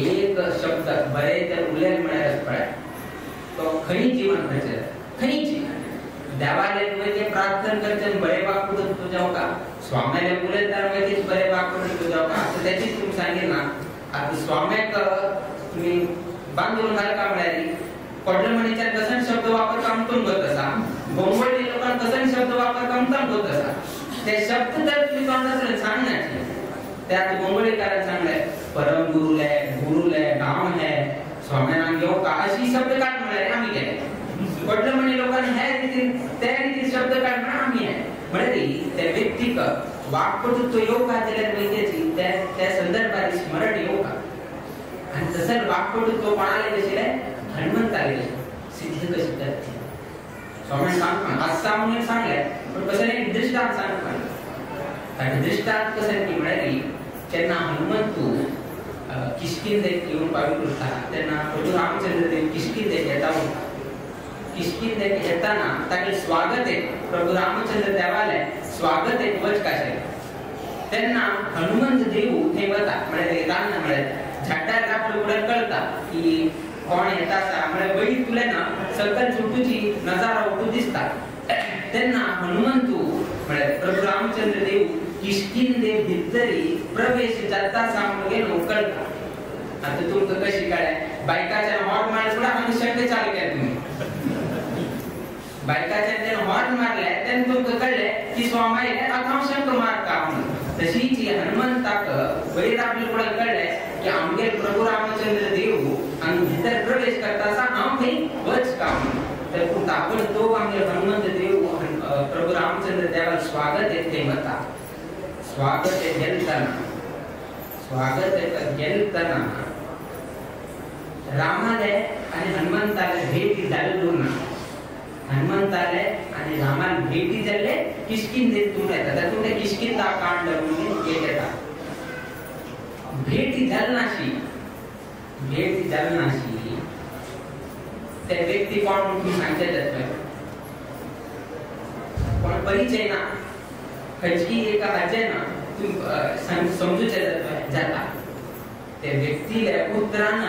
एक शब्द बरे तर उलयले म्हळ्यार पळय तो खंय जीवन करचें खंयची देवाले ते प्रार्थना करचें बरे वाक्पटुत्व जावका स्वाम्याले उलयता मागीर बरे वाक्पटुत्व जावका आतां त्याची तुमी सांगिना आतां स्वाम्याक तुमी बांदून घालका म्हळ्यार पडलं म्हणीच्यान कसन शब्द वापर कामतून करत असा गोंगोळी लोकांक कसन शब्द वापर कामतान करत असा ते शब्द तर तुम्ही तोंडांतल्यान सांगनाचे त्यात गोंगोळीकारान सांगले परम गुरुले गुरुले गांव हे स्वाम्यान घेवका अशी शब्द काढ म्हळ्यार आमी केले पडलं म्हणी लोकांनी हे रितीन ते रितीन शब्द काढ म्हळ्यार आमी हे म्हळ्यार त्या व्यक्तीक वाक्पटुत्व येवका जाल्यार वैद्याची त्या त्या संदर्भात स्मरण येवका आणि तसं वाक्पटुत्व कोणाले कशें हनुमंताले सिद्ध कशी करते स्वामी सांगता आसा म्हणून सांगले पण कसं एक दृष्टांत सांगता कारण दृष्टांत कसं की म्हळ्यार जेन्ना हनुमंतू किष्किंधेक येवन पाविल्लो उरता तेन्ना प्रभू रामचंद्र देव किष्किंधेक येता उरता किष्किंधेक येताना तागेलें स्वागत एक प्रभू रामचंद्र देवाले स्वागत एक वचकाशें तेन्ना हनुमंत देव थंय वता म्हळ्यार रान म्हळ्यार झाडार आपलो फुडें कळटा की कोण येता आसा म्हळ्यार वयर तुले ना सकयल सुटूची नजारा उठू दिसता तेन्ना हनुमंतू म्हळ्यार प्रभू रामचंद्र देव किष्किंधे भितरी प्रवेश जाता आसा म्हणून कळटा. आतां तुमकां कशी कळ्ळें बायकाच्यान हॉर्न मारले फुडें आमी शंक चालू केलें तुमी बायकाच्यान जेन्ना हॉर्न मारले तेन्ना तुमकां कळ्ळें की स्वामी आयले आतां हांव शंक मारता म्हणून. तशीच हनुमंताक वयर आपले फुडें कळ्ळें की आमगेर प्रभू रामचंद्र देव आनी भितर प्रवेश करता आसा हांव थंय वच का म्हणून. तर पूण आपण तो आमगेर हनुमंत देव प्रभू रामचंद्र देवाक स्वागत येत थंय वता स्वागत गेलतना स्वागत गेलतना रामाले आणि हनुमंताले भेटी जाल्लो ना हनुमंताले आणि रामाले भेटी जाल्ले किष्किंधेत तूं येता तातूंत किष्किंधा कांड म्हणून एक येता भेटी जालनाशी भेटी जालनाशी ते व्यक्ती कोण म्हणून सांगचे जातले कोण परिचय ना खंयची एका हाचे ना तूं समजूचे जाता ते व्यक्तीले उतरान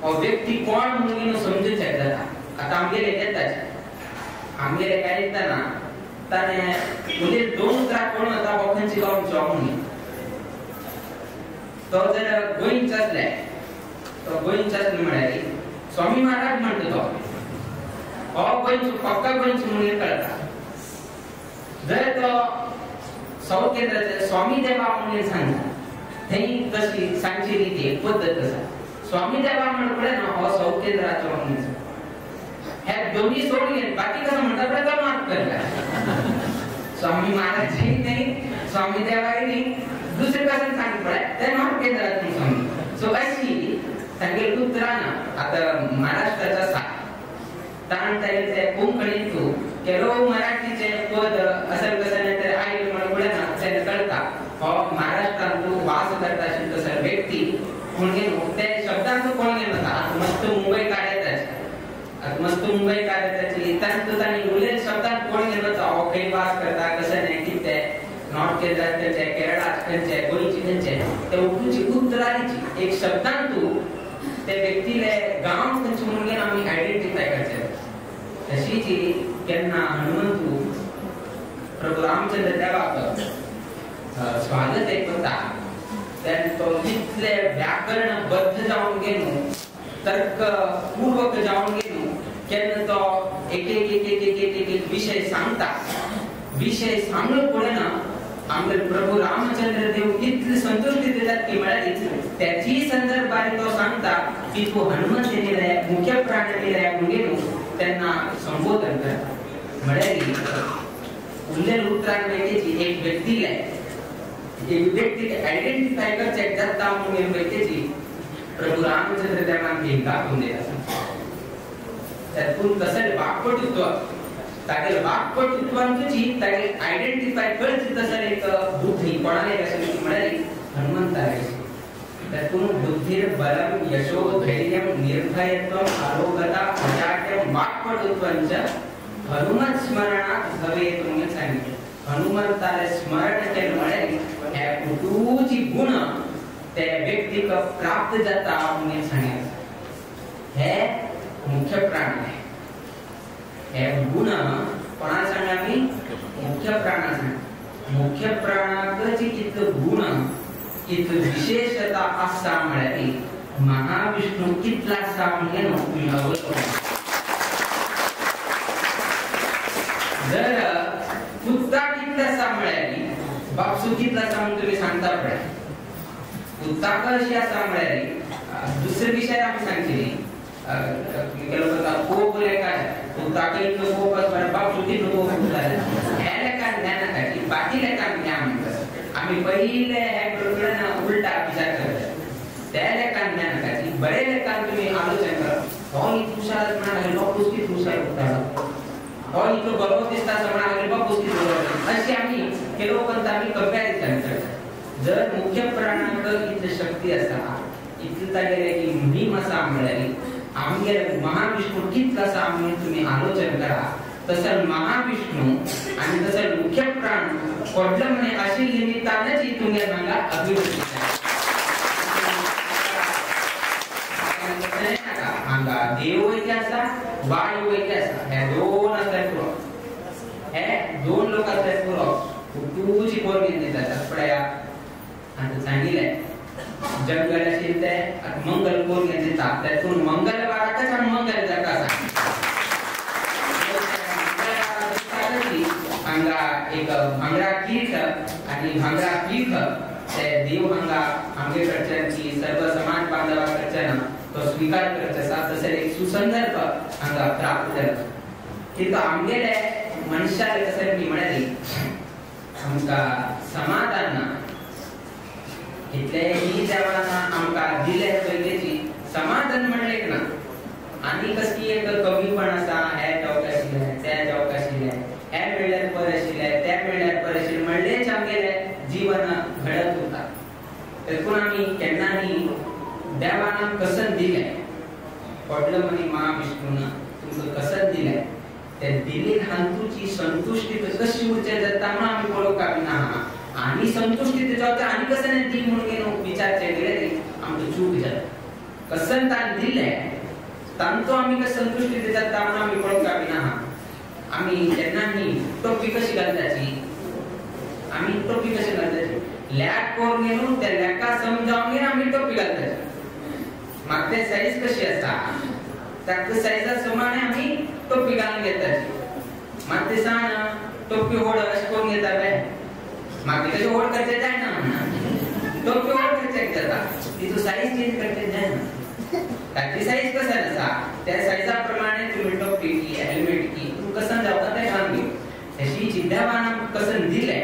हो व्यक्ती कोण म्हणून समजूचे जाता. आतां आमगेले येताच आमगेले काय येताना ताणें उलयले दोन उतरां कोण वता हो खंयची गांवचो म्हणून तो जर गोंयचो आसले तो गोंयचो आसलो म्हळ्यार स्वामी महाराज म्हणटा तो हो गोंयचो पक्का गोंयचो म्हणून कळटा. जर तो साऊथ केंद्राचे स्वामी देवा म्हणून सांगता थंय तशी सांगची रीती एक पद्दत आसा स्वामी देवा म्हणून पळय ना हो साऊथ केंद्राचो म्हणून हे दोन्ही सोडून घेत बाकी कसं म्हणटा पळय तो मात करता स्वामी महाराजही नाही स्वामी देवाही नाही दुसरे कसं सांगता पळय ते नॉर्थ केंद्रातून स्वामी सो अशी तांगेले उतरां आतां महाराष्ट्राचा सा ताण तांचे कोंकणींतू ಕೆಲವು मराठीचे पद असं कसं नाही तर आयले म्हणून पळय ना तेन्ना कळटा हो महाराष्ट्रांतू वास करता आशिल्लो तसो व्यक्ती कोण घेवन ते शब्दांतू कोण घेवन वता. आतां मस्त मुंबय काडयताची आतां मस्त मुंबय काडयताची तांतू तांणी उलयले शब्दांत कोण घेवन वता हो खंय वास करता कसं नाही कितें नॉर्थ केरळात खंयचे केरळात खंयचे गोंयची खंयचे ते उठूची उतरांची एक शब्दांतू ते व्यक्तीले गांव खंयचे म्हणून घेवन आमी आयडेंटिफाय करचे. तशीच केन्ना हनुमंतू प्रभू रामचंद्र देवाक स्वागत एक वता तेन्ना तो इतले व्याकरणबद्ध जावन गेलो तर्क पूर्वक जावन गेलो केन्ना तो एक एक एक एक एक एक एक विशय सांगता विशय सांगलो फुडें ना आमगे प्रभू रामचंद्र देव इतले संतुश्टी दितात की म्हळ्यार त्याची संदर्भात तो सांगता की तूं हनुमंत दिले मुख्य प्राण दिले म्हणून तेन्ना संबोधन करता. म्हळ्यार उरलेल्या उतरां व्यक्तीची एक व्यक्तीले एक व्यक्तीक आयडेंटिफाय करचें जाता म्हणून व्यक्तीची प्रभू रामचंद्र देवान एक दाखोवन दिता. तातूंत कसलें वाक्पटुत्व तागेले वाक्पटुत्वान तुजी तागेले आयडेंटिफाय करची तसले एक बुद्धी कोणाले अशें म्हळ्यार हनुमंताले. तातूंत बुद्धीर बलम यशो धैर्यम निर्भयत्वम आरोग्यता अजाट्यम वाक्पटुत्वंच हनुमत स्मरणात भवेत म्हणून सांगितलं. हनुमंताले स्मरण केलं म्हळ्यार हे कुटूची गुण ते व्यक्तीक प्राप्त जाता म्हणून सांगितलं. हे मुख्य प्राण आहे. हे गुण कोणा सांगला मी मुख्य प्राणा सांग. मुख्य प्राणाक कितलो गुण कितलो विशेषता आसा म्हळ्यार महाविष्णू कितला आसा म्हणून. जर कुत्ता कितला आसा म्हळ्यार बापसू कितला आसा म्हणून तुमी सांगता पळय. कुत्ता कशी आसा म्हळ्यार दुसरे विशय आमी सांगचे न्ही. कोप लेखा कुत्ताक इतलो कोप आसा बापसू कितलो कोप आसता हे लेखान ज्ञान आसा बाकी लेखान ज्ञान म्हणटा. आमी पयले हे प्रकरण उलटा विचार करता त्या लेखान ज्ञान आसा. बरे लेखान तुमी आलोचन करा. हो इतलो हुशार म्हणा बापूस कितलो हुशार उरता, हो इतलो बरो दिसता म्हणा बापूस कितलो बरो, अशी आमी केलो उपरांत आमी कंपॅरिजन करता. जर मुख्य प्राणाक इतली शक्ती आसा इतली तागेले की मुहीम आसा म्हळ्यार आमगेले महाविष्णू कितलो आसा म्हणून तुमी आलोचन करा. तसं महाविष्णू आणि तसं मुख्य प्राण पडलं म्हणे अशी निमित्तानच तुमगे हांगा अभिवृद्धी हांगा देव एक आसा वायू एक आसा. हे दोन आसल्यार पुरो, हे दोन लोक आसल्यार पुरो कुटूची पोरगी दितात. पळया आतां सांगिल्लें जंगल आशिल्लें तें आतां मंगल पोरगी दिता तातूंत मंगलवाराकच आमी मंगल जाता आसा. हांगा एक भांगरा कीट आणि भांगरा पीठ ते देव हांगा आमगे कडच्यान की सर्व समाज बांधवा कडच्यान तो स्वीकार करचे आसा. तशें एक सुसंदर्भ हांगा प्राप्त जाता. तितू आमगेले मनशाले कशें की म्हळ्यार आमकां समाधान ना. इतलेंय देवान आमकां दिले पयलींची समाधान म्हणलें ना. आनी कसली एक कमीपण आसा, हे जावंक आशिल्लें तें जावंक आशिल्लें, हे मेळ्ळ्यार बरें आशिल्लें तें मेळ्ळ्यार बरें आशिल्लें म्हणलेंच आमगेलें जीवन घडत उरता. देखून आमी केन्नाय देवान आमकां कसन दिलें पडलो म्हणी महाविष्णून तुमकां कसन दिलें ते दिले हातूची संतुष्टी कशी उरचें जाता म्हणून आमी पळोवंक ना. आनी संतुष्टी जावचें आनी कसन दी म्हणून विचारचें गेल्यार आमकां चूक जाता. कसन ताणें दिलें तांचो आमी संतुष्टी जाता म्हणून आमी पळोवंक ना. आमी केन्नाय टोपी कशी घालताची, आमी टोपी कशी घालताची लॅक करून घेवन त्या लॅका समजावन घेवन आमी टोपी घालताची. म्हाका ते सायज कशी आसा ताका सायजा प्रमाणे आमी टोपी घालून घेताची. मात ते सांग टोपी व्हड अशें करून घेता पळय म्हाका तशें व्हड करचें जायना, टोपी व्हड करचें जाता तितू सायज चेंज करचें जायना. ताची सायज कशें आसा त्या सायजा प्रमाणे तुमी टोपी की हेल्मेट की तूं कसन जावपा तें घालून घेव. तशी देवान आमकां कसन दिलें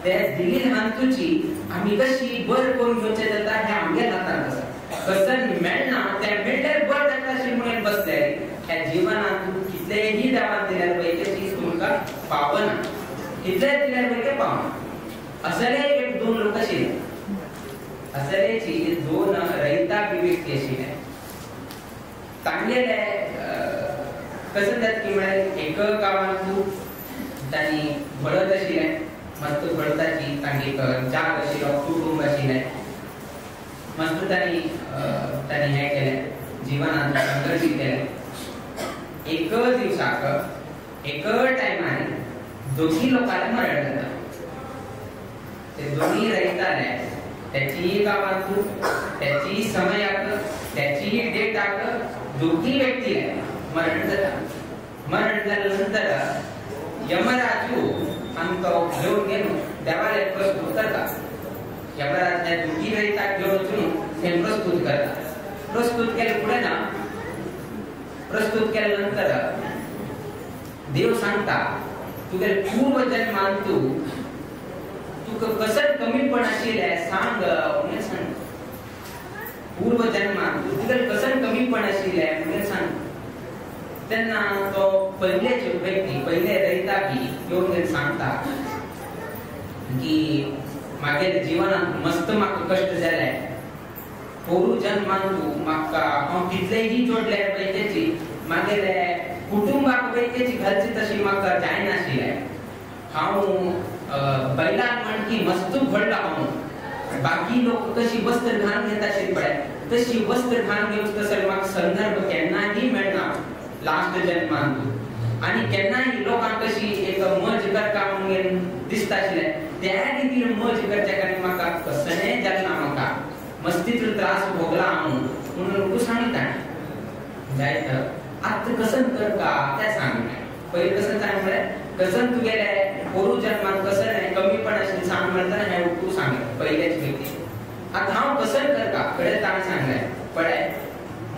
ते दिली हातूची आमी कशी बरें करून घेवचें जाता हें आमगेल्या हातांत आसा. कसन मेळना तें मेळ्ळ्यार बरें जाता अशें म्हणून बसले ह्या जिवनांत कितलेंय देवान दिल्यार पळय तें चीज तुमकां पावना, कितलें दिल्यार पळय तें पावना. असले एक दोन लोक आशिल्ले, असलेची दोन रयता व्यक्ती आशिल्ले. तांगेले कशें जाता की म्हळ्यार एक गांवांत तांणी भळत आशिल्लें मस्त भळताची तांगे एक जाग आशिल्लो कुटुंब आशिल्लें मस्त तांणी तांणी हें केलें जिवनांत संघर्श केलें. एक दिवसाक एक टायमार दोगी लोकांना मरण जाता. ते दोनी रयताले त्याची गांवांत त्याची समयाक त्याची डेटाक दोगी व्यक्ती मरण जाता. मरण जाल्या नंतर यमराजू आमकां घेवन गेलो देवालय प्रस्तुत करता. यमराज त्या दोगी रयताक घेवन वचून थंय प्रस्तुत करता. प्रस्तुत केले फुडें ना प्रस्तुत केल्या नंतर देव सांगता तुगेले पूर्व जन्मान तूं तुका कसं कमीपण आशिल्लें सांग म्हणून सांग. पूर्व जन्मान तुगेले कसं कमीपण आशिल्लें म्हणून सांग. तेन्ना तो पयलेच व्यक्ती पयले रयता की येवन सांगता की म्हागे जिवनांत मस्त म्हाका कश्ट जाले, पोरू जन्मान तूं म्हाका हांव कितलेही जोडले पळय मागेले कुटुंबाक पळय घालची तशी म्हाका जायनाशिल्लें. हांव बैलाक म्हण की मस्त घडला हांव बाकी लोक कशी वस्त्र घाण घेता आशिल्ली पळय तशी वस्त्र घाण घेवची तसो म्हाका संदर्भ केन्नाही मेळना लास्ट जन्मान तूं. आनी केन्नाही लोकांक कशी एक मज करता म्हणून दिसता आशिल्लें त्या रितीन मज करच्या खातीर म्हाका कसलें जालें ना म्हाका मस्तीचो त्रास भोगला हांव म्हणून तूं सांगता जायत आतां कसन करता तें सांगलें. पयलीं कसन सांग म्हळ्यार कसन तुगेले पोरू जन्मान कसन कमीपण आशिल्लें सांग म्हणटा हें तूं सांगलें पयल्याच व्यक्ती. आतां हांव कसन करता कडेन ताणें सांगलें पळय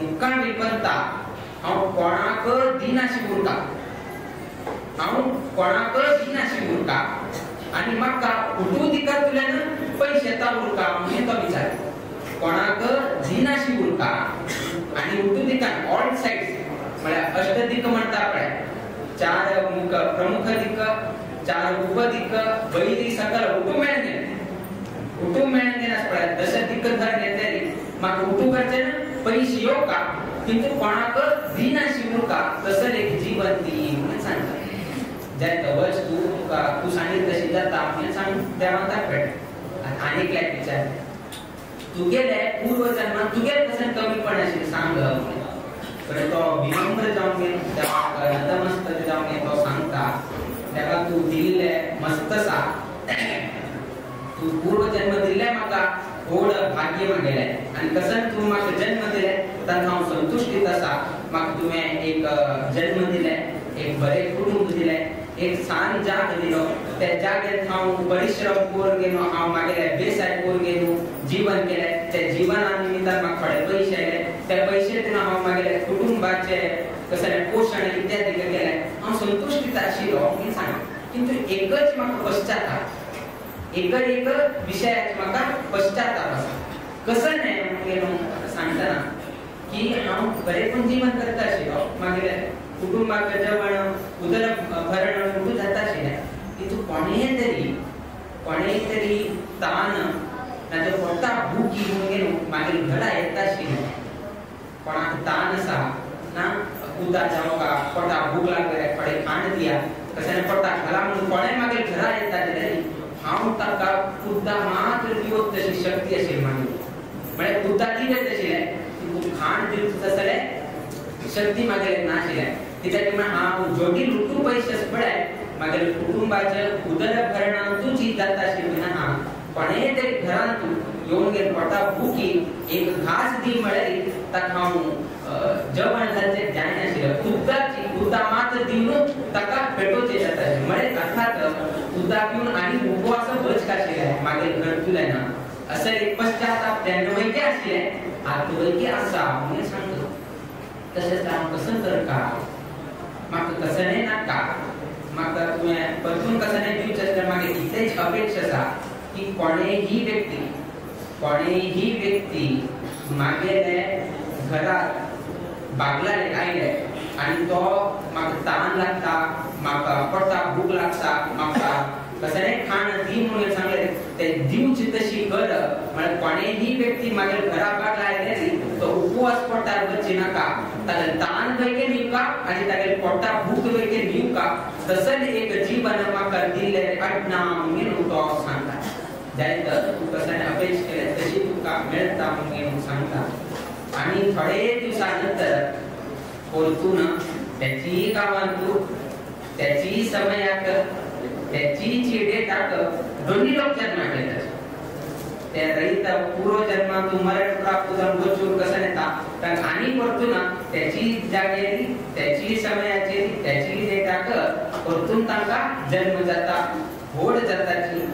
मुक्का विपंता हांव कोणाक दिनाशी उरता हांव कोणाक दिनाशी उरता आनी म्हाका उठू दिका तुल्यान पयशे येता उरता म्हणून तो विचार कोणाक दिनाशी उरता आनी उठू दिका ऑल सायड्स म्हळ्यार अष्टदिक म्हणटा पळय चार मुख प्रमुख दिक चार उपदिक वैरी सकल उठू मेळने उठू मेळने पळय दश दिक धर घेतली म्हाका उठू करचें ना पयशे येवका किंतु कोणाक दिनाशी उरका तसलें एक जीवन दी म्हणून सांगता. जायत वच तूं तुका तूं सांगीत तशी जाता म्हणून सांग देवान दाखयता. आनी एकल्याक विचार तुगेले पूर्व जन्मान तुगेले कशें कमीपण आशिल्लें सांग पण तो विनम्र जावन घेवन देवाक नतमस्तक जावन घेवन तो सांगता तेका तूं दिल्लें मस्त आसा तूं पूर्व जन्म दिल्लें म्हाका व्हड भाग्य मागेलें आनी कसन तूं म्हाका जन्म दिलें तांकां हांव संतुश्टीत आसा. म्हाका तुवें एक जन्म दिलें एक बरें कुटुंब दिलें एक सान जाग दिलो त्या जागेर हांव परिश्रम करून गेलो हांव मागेले बेसाय करून गेलो जीवन केलें त्या जीवना निमित्तान म्हाका थोडे पयशे आयले त्या पयशेंतून हांव मागेले कुटुंबाचे कसलें पोशण इत्यादी केलें हांव संतुश्टीत आशिल्लो म्हणून सांग. किंतु एकच म्हाका पश्चाताप एक एक विशयाचे म्हाका पश्चाताप आसा. कसो न्हय म्हणून सांगतना की हांव बरें जीवन करता आशिल्लो मागेले कुटुंबाक जेवण उदर भरण उठू जाता आशिल्लें किंतु कोणेय तरी तान नाजाल्यार पोटाक भूक घेवन गेलो मागीर घरा येता आशिल्लें कोणाक तान आसा ना उदक जावंका पोटाक भूक लागले थोडें खाण दिया कशें पोटाक घाला म्हणून कोणेय मागीर घरा येता जाल्यार हांव ताका उदक मात्र दिवप तशी शक्ती आशिल्ली मागीर म्हळ्यार उदक दिवप आशिल्लें किंतु खाण दिवचें तसलें शक्ती मागेले नाशिल्लें. कित्याक म्हण हांव जोडी लुटू पयशे पळय मागीर कुटुंबाचे उदरभरणांतूच जाता आशिल्ली ना हांव कोणेय तरी घरांत येवन गेले पोटा भुकी एक घास दी म्हळ्यार ताका हांव जेवण घालचें जायनाशिल्लें उदकाची उदक मात्र दिवन ताका पेटोवचें जाता आशिल्लें म्हळ्यार अर्थात उदक पिवन आनी उपवास बचक आशिल्लें मागीर घर तुलें ना असं एक पश्चाताप तेन्ना वैके आशिल्लें आतां वैके आसा म्हणून सांगता. तशेंच हांव कसं करता म्हाका कसलें नाका म्हाका तुवें परतून कसलें दिवचें आसल्यार मागीर इतलेंच अपेक्षा आसा की कोणेही व्यक्ती मागेले घरात बागलाले आयले आनी तो म्हाका तान लागता म्हाका पोटाक भूक लागता म्हाका कसलें खाण दी म्हणून सांगलें तें दिवची तशी कर म्हळ्यार कोणेही व्यक्ती मागीर घरा बागला आयले तो उपवास पोटार वचची नाका तागे तान वैके दिवका आनी तागे पोटाक भूक वैके दिवका तसलें एक जीवन म्हाका दिल्लें अटना म्हणून तो सांगता. जायत तूं कसलें अपेक्ष केलें तशी तुका मेळटा म्हणून सांगता. आनी थोडे दिवसा नंतर परतून त्याची गांवांतू त्याची समयाक त्याची डेटाक दोन्ही लोक जन्माक येतात. त्या रहित पूर्व जन्मांतू मरण प्राप्त जावन वचून कसं येता तांकां आनी परतून त्याची जागेरी त्याची समयाचेर त्याची डेटाक परतून तांकां जन्म जाता व्हड जाताची.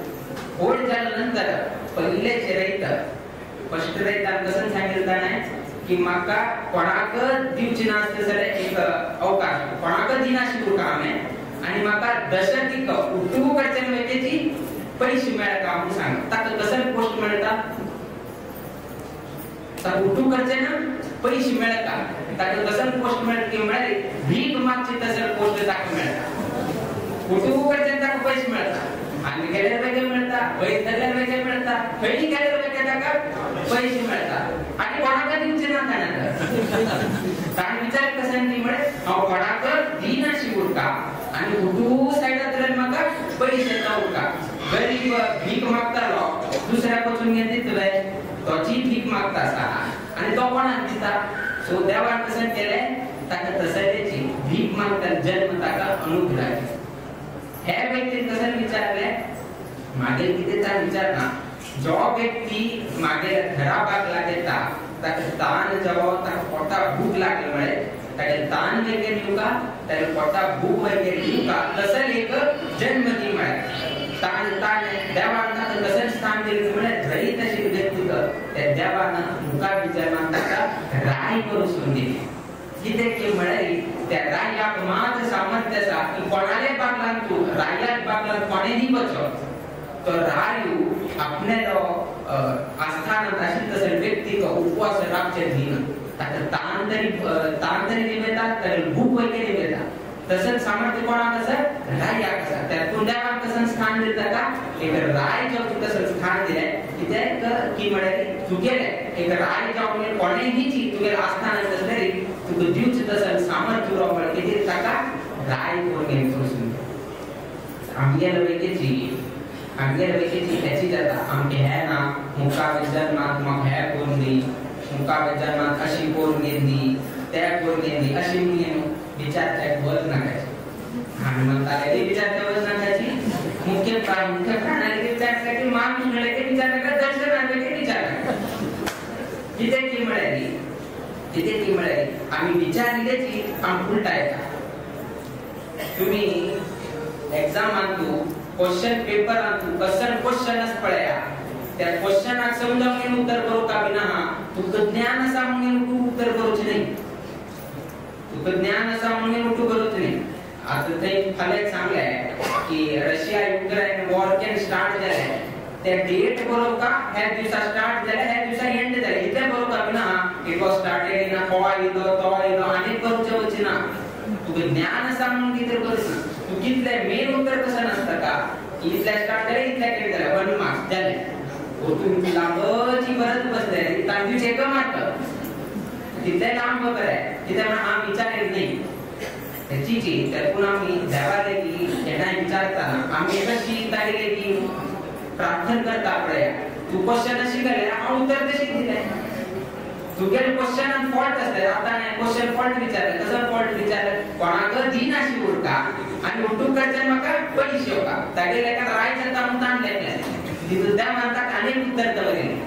व्हड जाल्या नंतर पयलेचे रहित फस्ट रहितान कसं सांगितलं ताणें की म्हाका कोणाक दिवची ना आसलें जाल्यार एक अवकाश कोणाक दिनाशी उरका हांवें आनी म्हाका दशदिक उठू कडच्यान वयतेची पयशे मेळटा म्हणून सांग. ताका कसं पोस्ट मेळटा ताका उठू करचें ना पयशे मेळटा ताका कसं पोस्ट मेळटा की म्हळ्यार भीक मागची तसं पोस्ट ताका मेळटा उठू कडच्यान ताका पयशे मेळटा आनी गेल्यार वेगळे मेळटा वयर धरल्यार वेगळे मेळटा खंय गेल्यार वेगळे ताका पयशे मेळटा. ताणें विचार कसं ती म्हळे हांव कोणाक दिनाशी उरका आनी उठू सायडांतल्यान म्हाका पयशे येता उरका. गरीब भीक मागतालो दुसऱ्याक वचून घेवन दितले, तोची भीक मागता आसा आनी तो कोणाक दिता. सो देवान कसं केलें ताका तसलेची भीक मागता जन्म ताका अनुग्रह. हे व्यक्तीन कसं विचारलें मागीर कितें ताणें विचारना. जो व्यक्ती मागीर घरा बागला येता ताका तान जावो ताका पोटा भूक लागली म्हळे ताका तान वगैरे दिवका ताका पोटा भूक वगैरे दिवका तसं एक जन्म दी म्हळे ताण ताण देवान ताका कसं स्थान दिलें म्हळ्यार धरी तशी व्यक्तीक त्या देवान मुखार विचारमान ताका राय करून दिली. कितें की म्हळ्यार त्या रायाक मात्र सामर्थ्य आसा की कोणाले बागलान तूं रायाक बागलान कोणें न्ही वचप. तो रायू आपल्यालो आस्थानांत आशिल्ले तसले व्यक्तीक उपवास रावचे दिना, ताका तान तरी निवेता ताका भूक वगैरे निवेता. तसंच सामर्थ्य कोणाक आसा रायाक आसा. त्यातून देवाक तसं स्थान दिलें ताका एक राय जो तसं स्थान दिलें कित्याक की म्हळ्यार तुगेलें एक राय जावं कोणें न्ही तुगेलें आस्थानांत आसलें तुका दिवचें तसं सामर्थ्य उरप म्हळ्यार कितें ताका राय करून घेवन आमगेले वैकेची आमगेले वैकेची हेची जाता आमगे हे ना मुखा जन्मात म्हाका हे करून दी, मुखा जन्मात अशी करून घेवन दी, ते करून घेवन दी, अशी म्हणून विचार त्या वच नाकाची. हनुमंताले विचार त्या वच नाकाची, मुख्य प्राणाले विचार नाकाची, महाविष्णूले विचार नाका, दर्शनाले विचार नाका. कितें की म्हळ्यार कितें की म्हळ्यार आमी विचारिल्ल्याची आमकां उलटा येता. तुमी एग्जामांतू क्वेश्चन पेपरांतू कसन क्वेश्चनच पळया त्या क्वेश्चनाक समजावन घेवन उत्तर बरोवका बी ना. तुका ज्ञान आसा म्हणून तूं उत्तर बरोवचें न्ही, तुका ज्ञान आसा म्हणून तूं बरोवचें न्ही. आतां थंय फाल्यां सांगलें की रशिया युक्रेन वॉर केन्ना स्टार्ट जालें ते डेट बरोवका, ह्या दिवसा स्टार्ट जालें ह्या दिवसा एंड जालें इतलें बरोवका बी ना. It was started in को आयलो तो आयलो आनी बरोवचें वचचें ना. तुका ज्ञान आसा म्हणून कितें बरोवचें ना. तूं कितलें मेन उत्तर कसं नासता का इतलें स्टार्ट जालें इतलें कितें जालें 1 मार्क्स जालें. तूं लांबची बरत बसले तांचे एक मार्क तितलें लांब बरें कित्याक म्हण हांव विचार न्ही तेची तेतून आमी देवाले की केन्नाय विचारतना आमी कशी तागेले की प्रार्थना करता पळया तूं क्वेश्चन अशी घालें हांव उत्तर तशें दिलें. तुगेले क्वेश्चनान फॉल्ट आसले आतां क्वेश्चन फॉल्ट विचारलें कसो फॉल्ट विचारलें कोणाक दिनाशी उरता आनी उठूंक कडच्यान म्हाका पयशे येवका तागेले एका राय जाता म्हूण ताण लेखलें तितून देवान ताका आनीक उत्तर दवरिल्लें.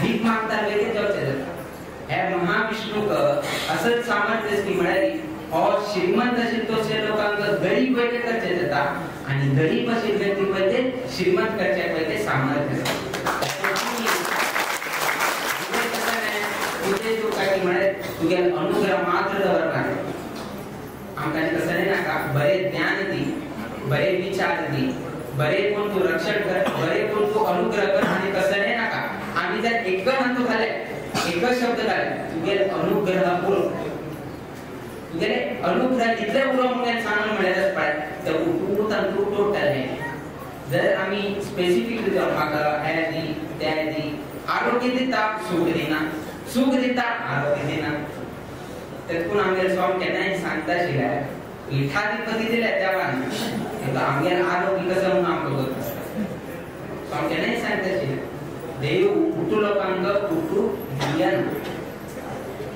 भीक मागता वेगळें जेवचें जाता. हे महाविष्णूक असंच सामर्थ्य की म्हळ्यार हो श्रीमंत आशिल्लो तशे लोकांक गरीब वयले करचें जाता आनी गरीब आशिल्ले व्यक्ती पळय ते श्रीमंत करचे पळय ते सामर्थ्य आसा. तुजें तुका की म्हळ्यार तुगेले अनुग्रह मात्र दवरना. आमकां कसलें नाका बरें ज्ञान दी, बरे विचार दी, बरे कोण तूं रक्षण कर, बरे कोण तूं अनुग्रह कर आनी कसलें नाका. आमी जर एक अंतू घाले एक शब्द घाले तुगेले अनुग्रह पुरो तुगेले अनुग्रह इतले उरो म्हणून सांगून म्हळ्यार पळय ते उठूत अंतू टोटल. जर आमी स्पेसिफीक म्हाका हे दी ते दी आरोग्य दिता सूख दिना, सूख दिता आरोग्य दिना. तेतून आमगेले स्वामी केन्नाय सांगता आशिल्ले पीठाधिपती दिले देवान आमगेले आरोग्य कसं म्हणून आमकां करता. स्वामी केन्नाय सांगता आशिल्ले देव उठू लोकांक उठू दिना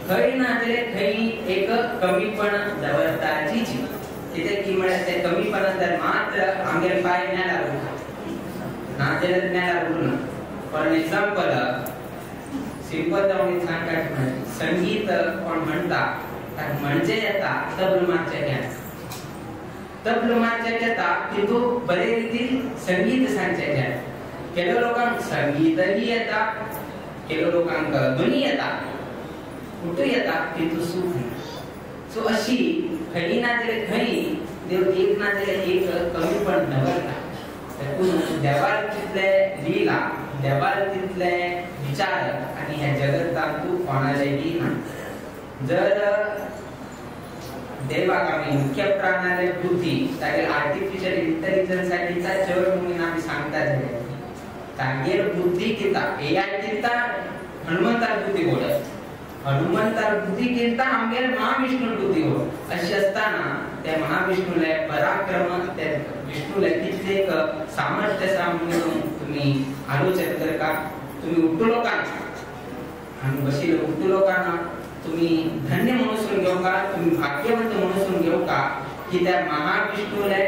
खंय ना जाल्यार खंय एक कमीपण दवरताचीच. कित्याक की म्हळ्यार तें कमीपणान जर मात्र आमगेले पांय मेळार उरता ना जाल्यार मेळार उरना. फॉर एग्जाम्पल सिंपल जावन सांगता संगीत कोण म्हणटा ताका म्हणजे येता तबलो मारचें येता, तबलो मारचें येता तितू बरे रितीन संगीत सांगचें येता. केलो लोकांक संगीतय येता, केलो लोकांक दोनी येता, कुठूय येता तितू सूख ना. सो अशी खंय ना जाल्यार खंय देव एक ना जाल्यार एक कमीपण दवरता. तेतून देवाक तितले लिला देवाक तितले विचार आनी ह्या जगतांत तूं कोणालेगी ना. जर देवाक आमी मुख्य प्राणाले बुद्धी तागेर आर्टिफिशियल इंटेलिजन्साचीचा चड म्हणून आमी सांगता जाल्यार तागेर बुद्धी किता एआय किता हनुमंताक बुद्धी बोलत हनुमंतार बुद्धी केलता आमगेले महाविष्णू बुद्धी हो अशी असताना त्या महाविष्णूला पराक्रम त्या विष्णूला कितले सामर्थ्य आसा म्हणून तुम्ही आलोचन करका. तुम्ही उठू लोकांना आणि बशिल्ले उठू लोकांना तुम्ही धन्य म्हणून घेऊ का, तुम्ही भाग्यवंत म्हणून घेऊ का की त्या महाविष्णूला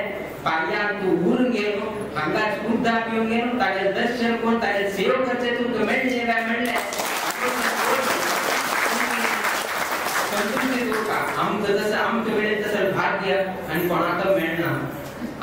पायान तू उरून घेऊन हांगाच उद्दा पिवन घेऊन ताजे दर्शन करून ताजे सेवा करचे तुमकां मेळ्ळें काय मेळ्ळें आमकां जसं आमकां मेळेल तसं भाग्य आनी कोणाक मेळना.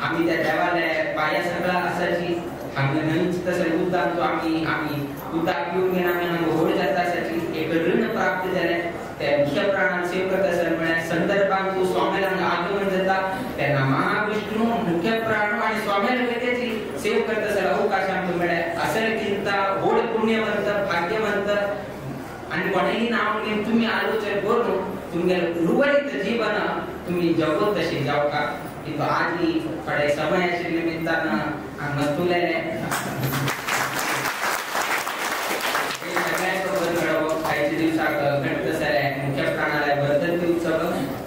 आमी त्या देवाले पाया सगळा आसाची हांगा न्हंयच तसं उदकांत तो आमी आमी उदक पिवन घेवन आमी हांगा व्हड जाता आसाची एक ऋण प्राप्त जालें त्या मुख्य प्राणान सेव करता आसतना म्हळ्यार संदर्भान तूं स्वाम्याला हांगा आगमन जाता तेन्ना महाविष्णू मुख्य प्राण आनी स्वाम्याला त्याची सेव करता आसतना अवकाश आमकां मेळ्ळें. असल किंता व्हड पुण्यवंत भाग्यवंत आनी कोणेंय नांव घेवन तुमी आलोचन करून तुमगेलें उर्वरीत जीवन तुमी जगोत तशें जावका. किंतु आजी थोडे समय आशिल्ले निमित्तान हांगा मस्तुलेले सगळ्यांक खबर मेळो आयच्या दिवसाक घडत आसले मुख्य प्राणालय वर्धंती उत्सव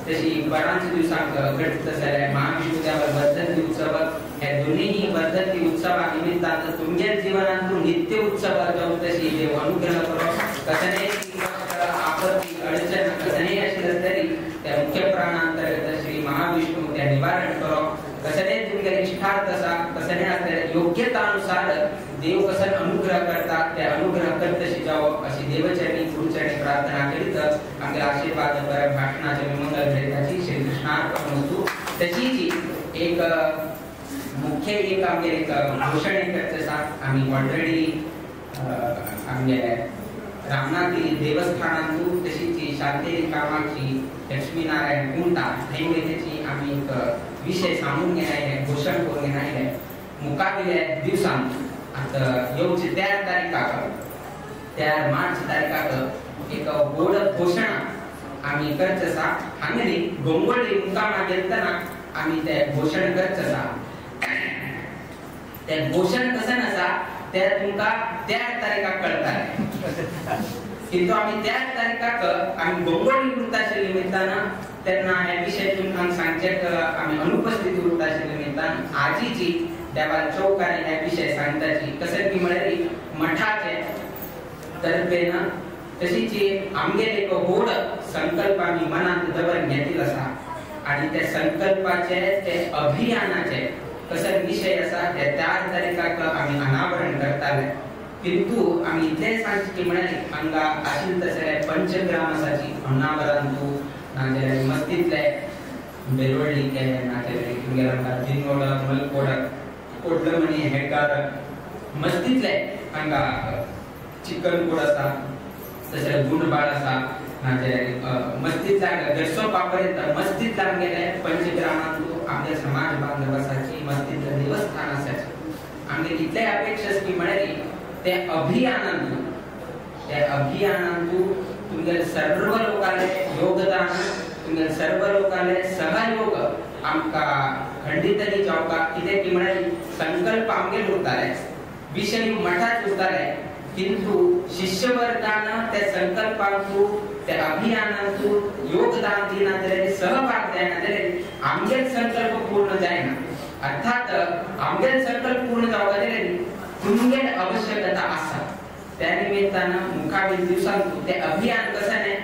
तशी बरांच दिवसांक घडत आसले महाविष्णू देवार वर्धंती उत्सव. ह्या दोन्ही वर्धंती उत्सवा निमित्तान तुमच्या जीवनांतून नित्य उत्सव जावं तशी देव अनुग्रह करो. कसने आपत्ती अडचण कसने आशिल्ले तरी त्या मुख्य प्राणांतर्गत श्री महाविष्णू त्या निवारण करो. कसने तुमगेले इष्टार्थ आसा कसने आसले योग्यतानुसार देव कसन अनुग्रह करता त्या अनुग्रह करतशी जावप अशी देवचरणी गुरुचरणी प्रार्थना करीत आमगेल्या आशीर्वाद बऱ्या भाशणाचे मंगल घडयताची श्री कृष्णार्पणमस्तु. तशीच एक मुख्य एक आमगेले एक घोशणा करचे आसा. आमी ऑलरेडी आमगे रामनाथी देवस्थानांतू तशीच शांतेरी कामाक्षी लक्ष्मीनारायण कुंटा थंय त्याची आमी एक विशय सांगून घेणायले घोशण करून घेणायले मुखाविल्या दिवसांत आतां येवचे 13 तारखाक 13 मार्च तारखाक एक व्हड घोशणा आमी करचे आसा. हांगा न्ही गोंगोळी मुकामा गेलतना आमी ते घोशण करचे आसा. ते घोशण कशें आसा ते तुमकां 13 तारखाक कळटालें. किंतु आमी 13 तारखाक आमी गोंगोळी उरता आशिल्ले निमित्तान तेन्ना हे विशय तुमकां सांगचेक आमी अनुपस्थित उरता आशिल्ले निमित्तान आजीची देवाल चौकान हे विशय सांगताची कशें की म्हळ्यार मठाचे तर्फेन तशीच आमगेले एक व्हड संकल्प आमी मनांत दवरून घेतिल्लो आसा आनी त्या संकल्पाचे ते अभियानाचे कशें विशय आसा ते 13 तारखाक आमी अनावरण करताले. किंतु आमी इतलें सांगचें की म्हळ्यार हांगा आशिल्ले तशें पंचग्राम आसाची अनावरांतू नाजाल्यार मस्तींतले बेलवडलिके नाजाल्यार तुमगेले हांगा दिनगोड मलकोड कोडलमणी हेकार मस्तींतले हांगा चिकनकोड आसा तशें गुंडबाळ आसा नाजाल्यार मस्तींतल्या गरसोपा पर्यंत मस्तींतल्या आमगेले पंचग्रामांतू आमगे समाज बांधव आसाची मस्तींतले देवस्थान आसाची आमगे इतले अपेक्षा की म्हळ्यार ते अभियानांतू तुमगेले सर्व लोकांले योगदान तुमगेले सर्व लोकांले सहयोग आमकां खंडितली जावका. कितें की म्हळ्यार संकल्प आमगेले उरताले विशय मठांत उरताले किंतु शिष्यवर्गान त्या संकल्पांतू त्या अभियानांतू योगदान दिना जाल्यार सहभाग जायना जाल्यार आमगेले संकल्प पूर्ण जायना. अर्थात आमगेले संकल्प पूर्ण जावका जाल्यार तुमगेले आवश्यकता आसा. त्या निमित्तान मुखावेल दिवसांतू ते अभियान कशें न्ही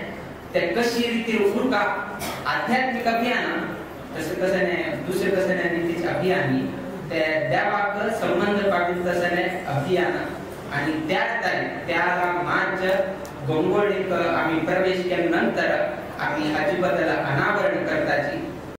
ते कशी रितीन उरका आध्यात्मिक अभियान तशें कशें न्ही दुसरें कशें न्ही तिचें अभियान ते देवाक संबंध पाविल्लें तशें अभियान. आनी त्याच तारीख 13 मार्च गोंगोळीक आमी प्रवेश केल्या नंतर आमी हाचे बद्दल अनावरण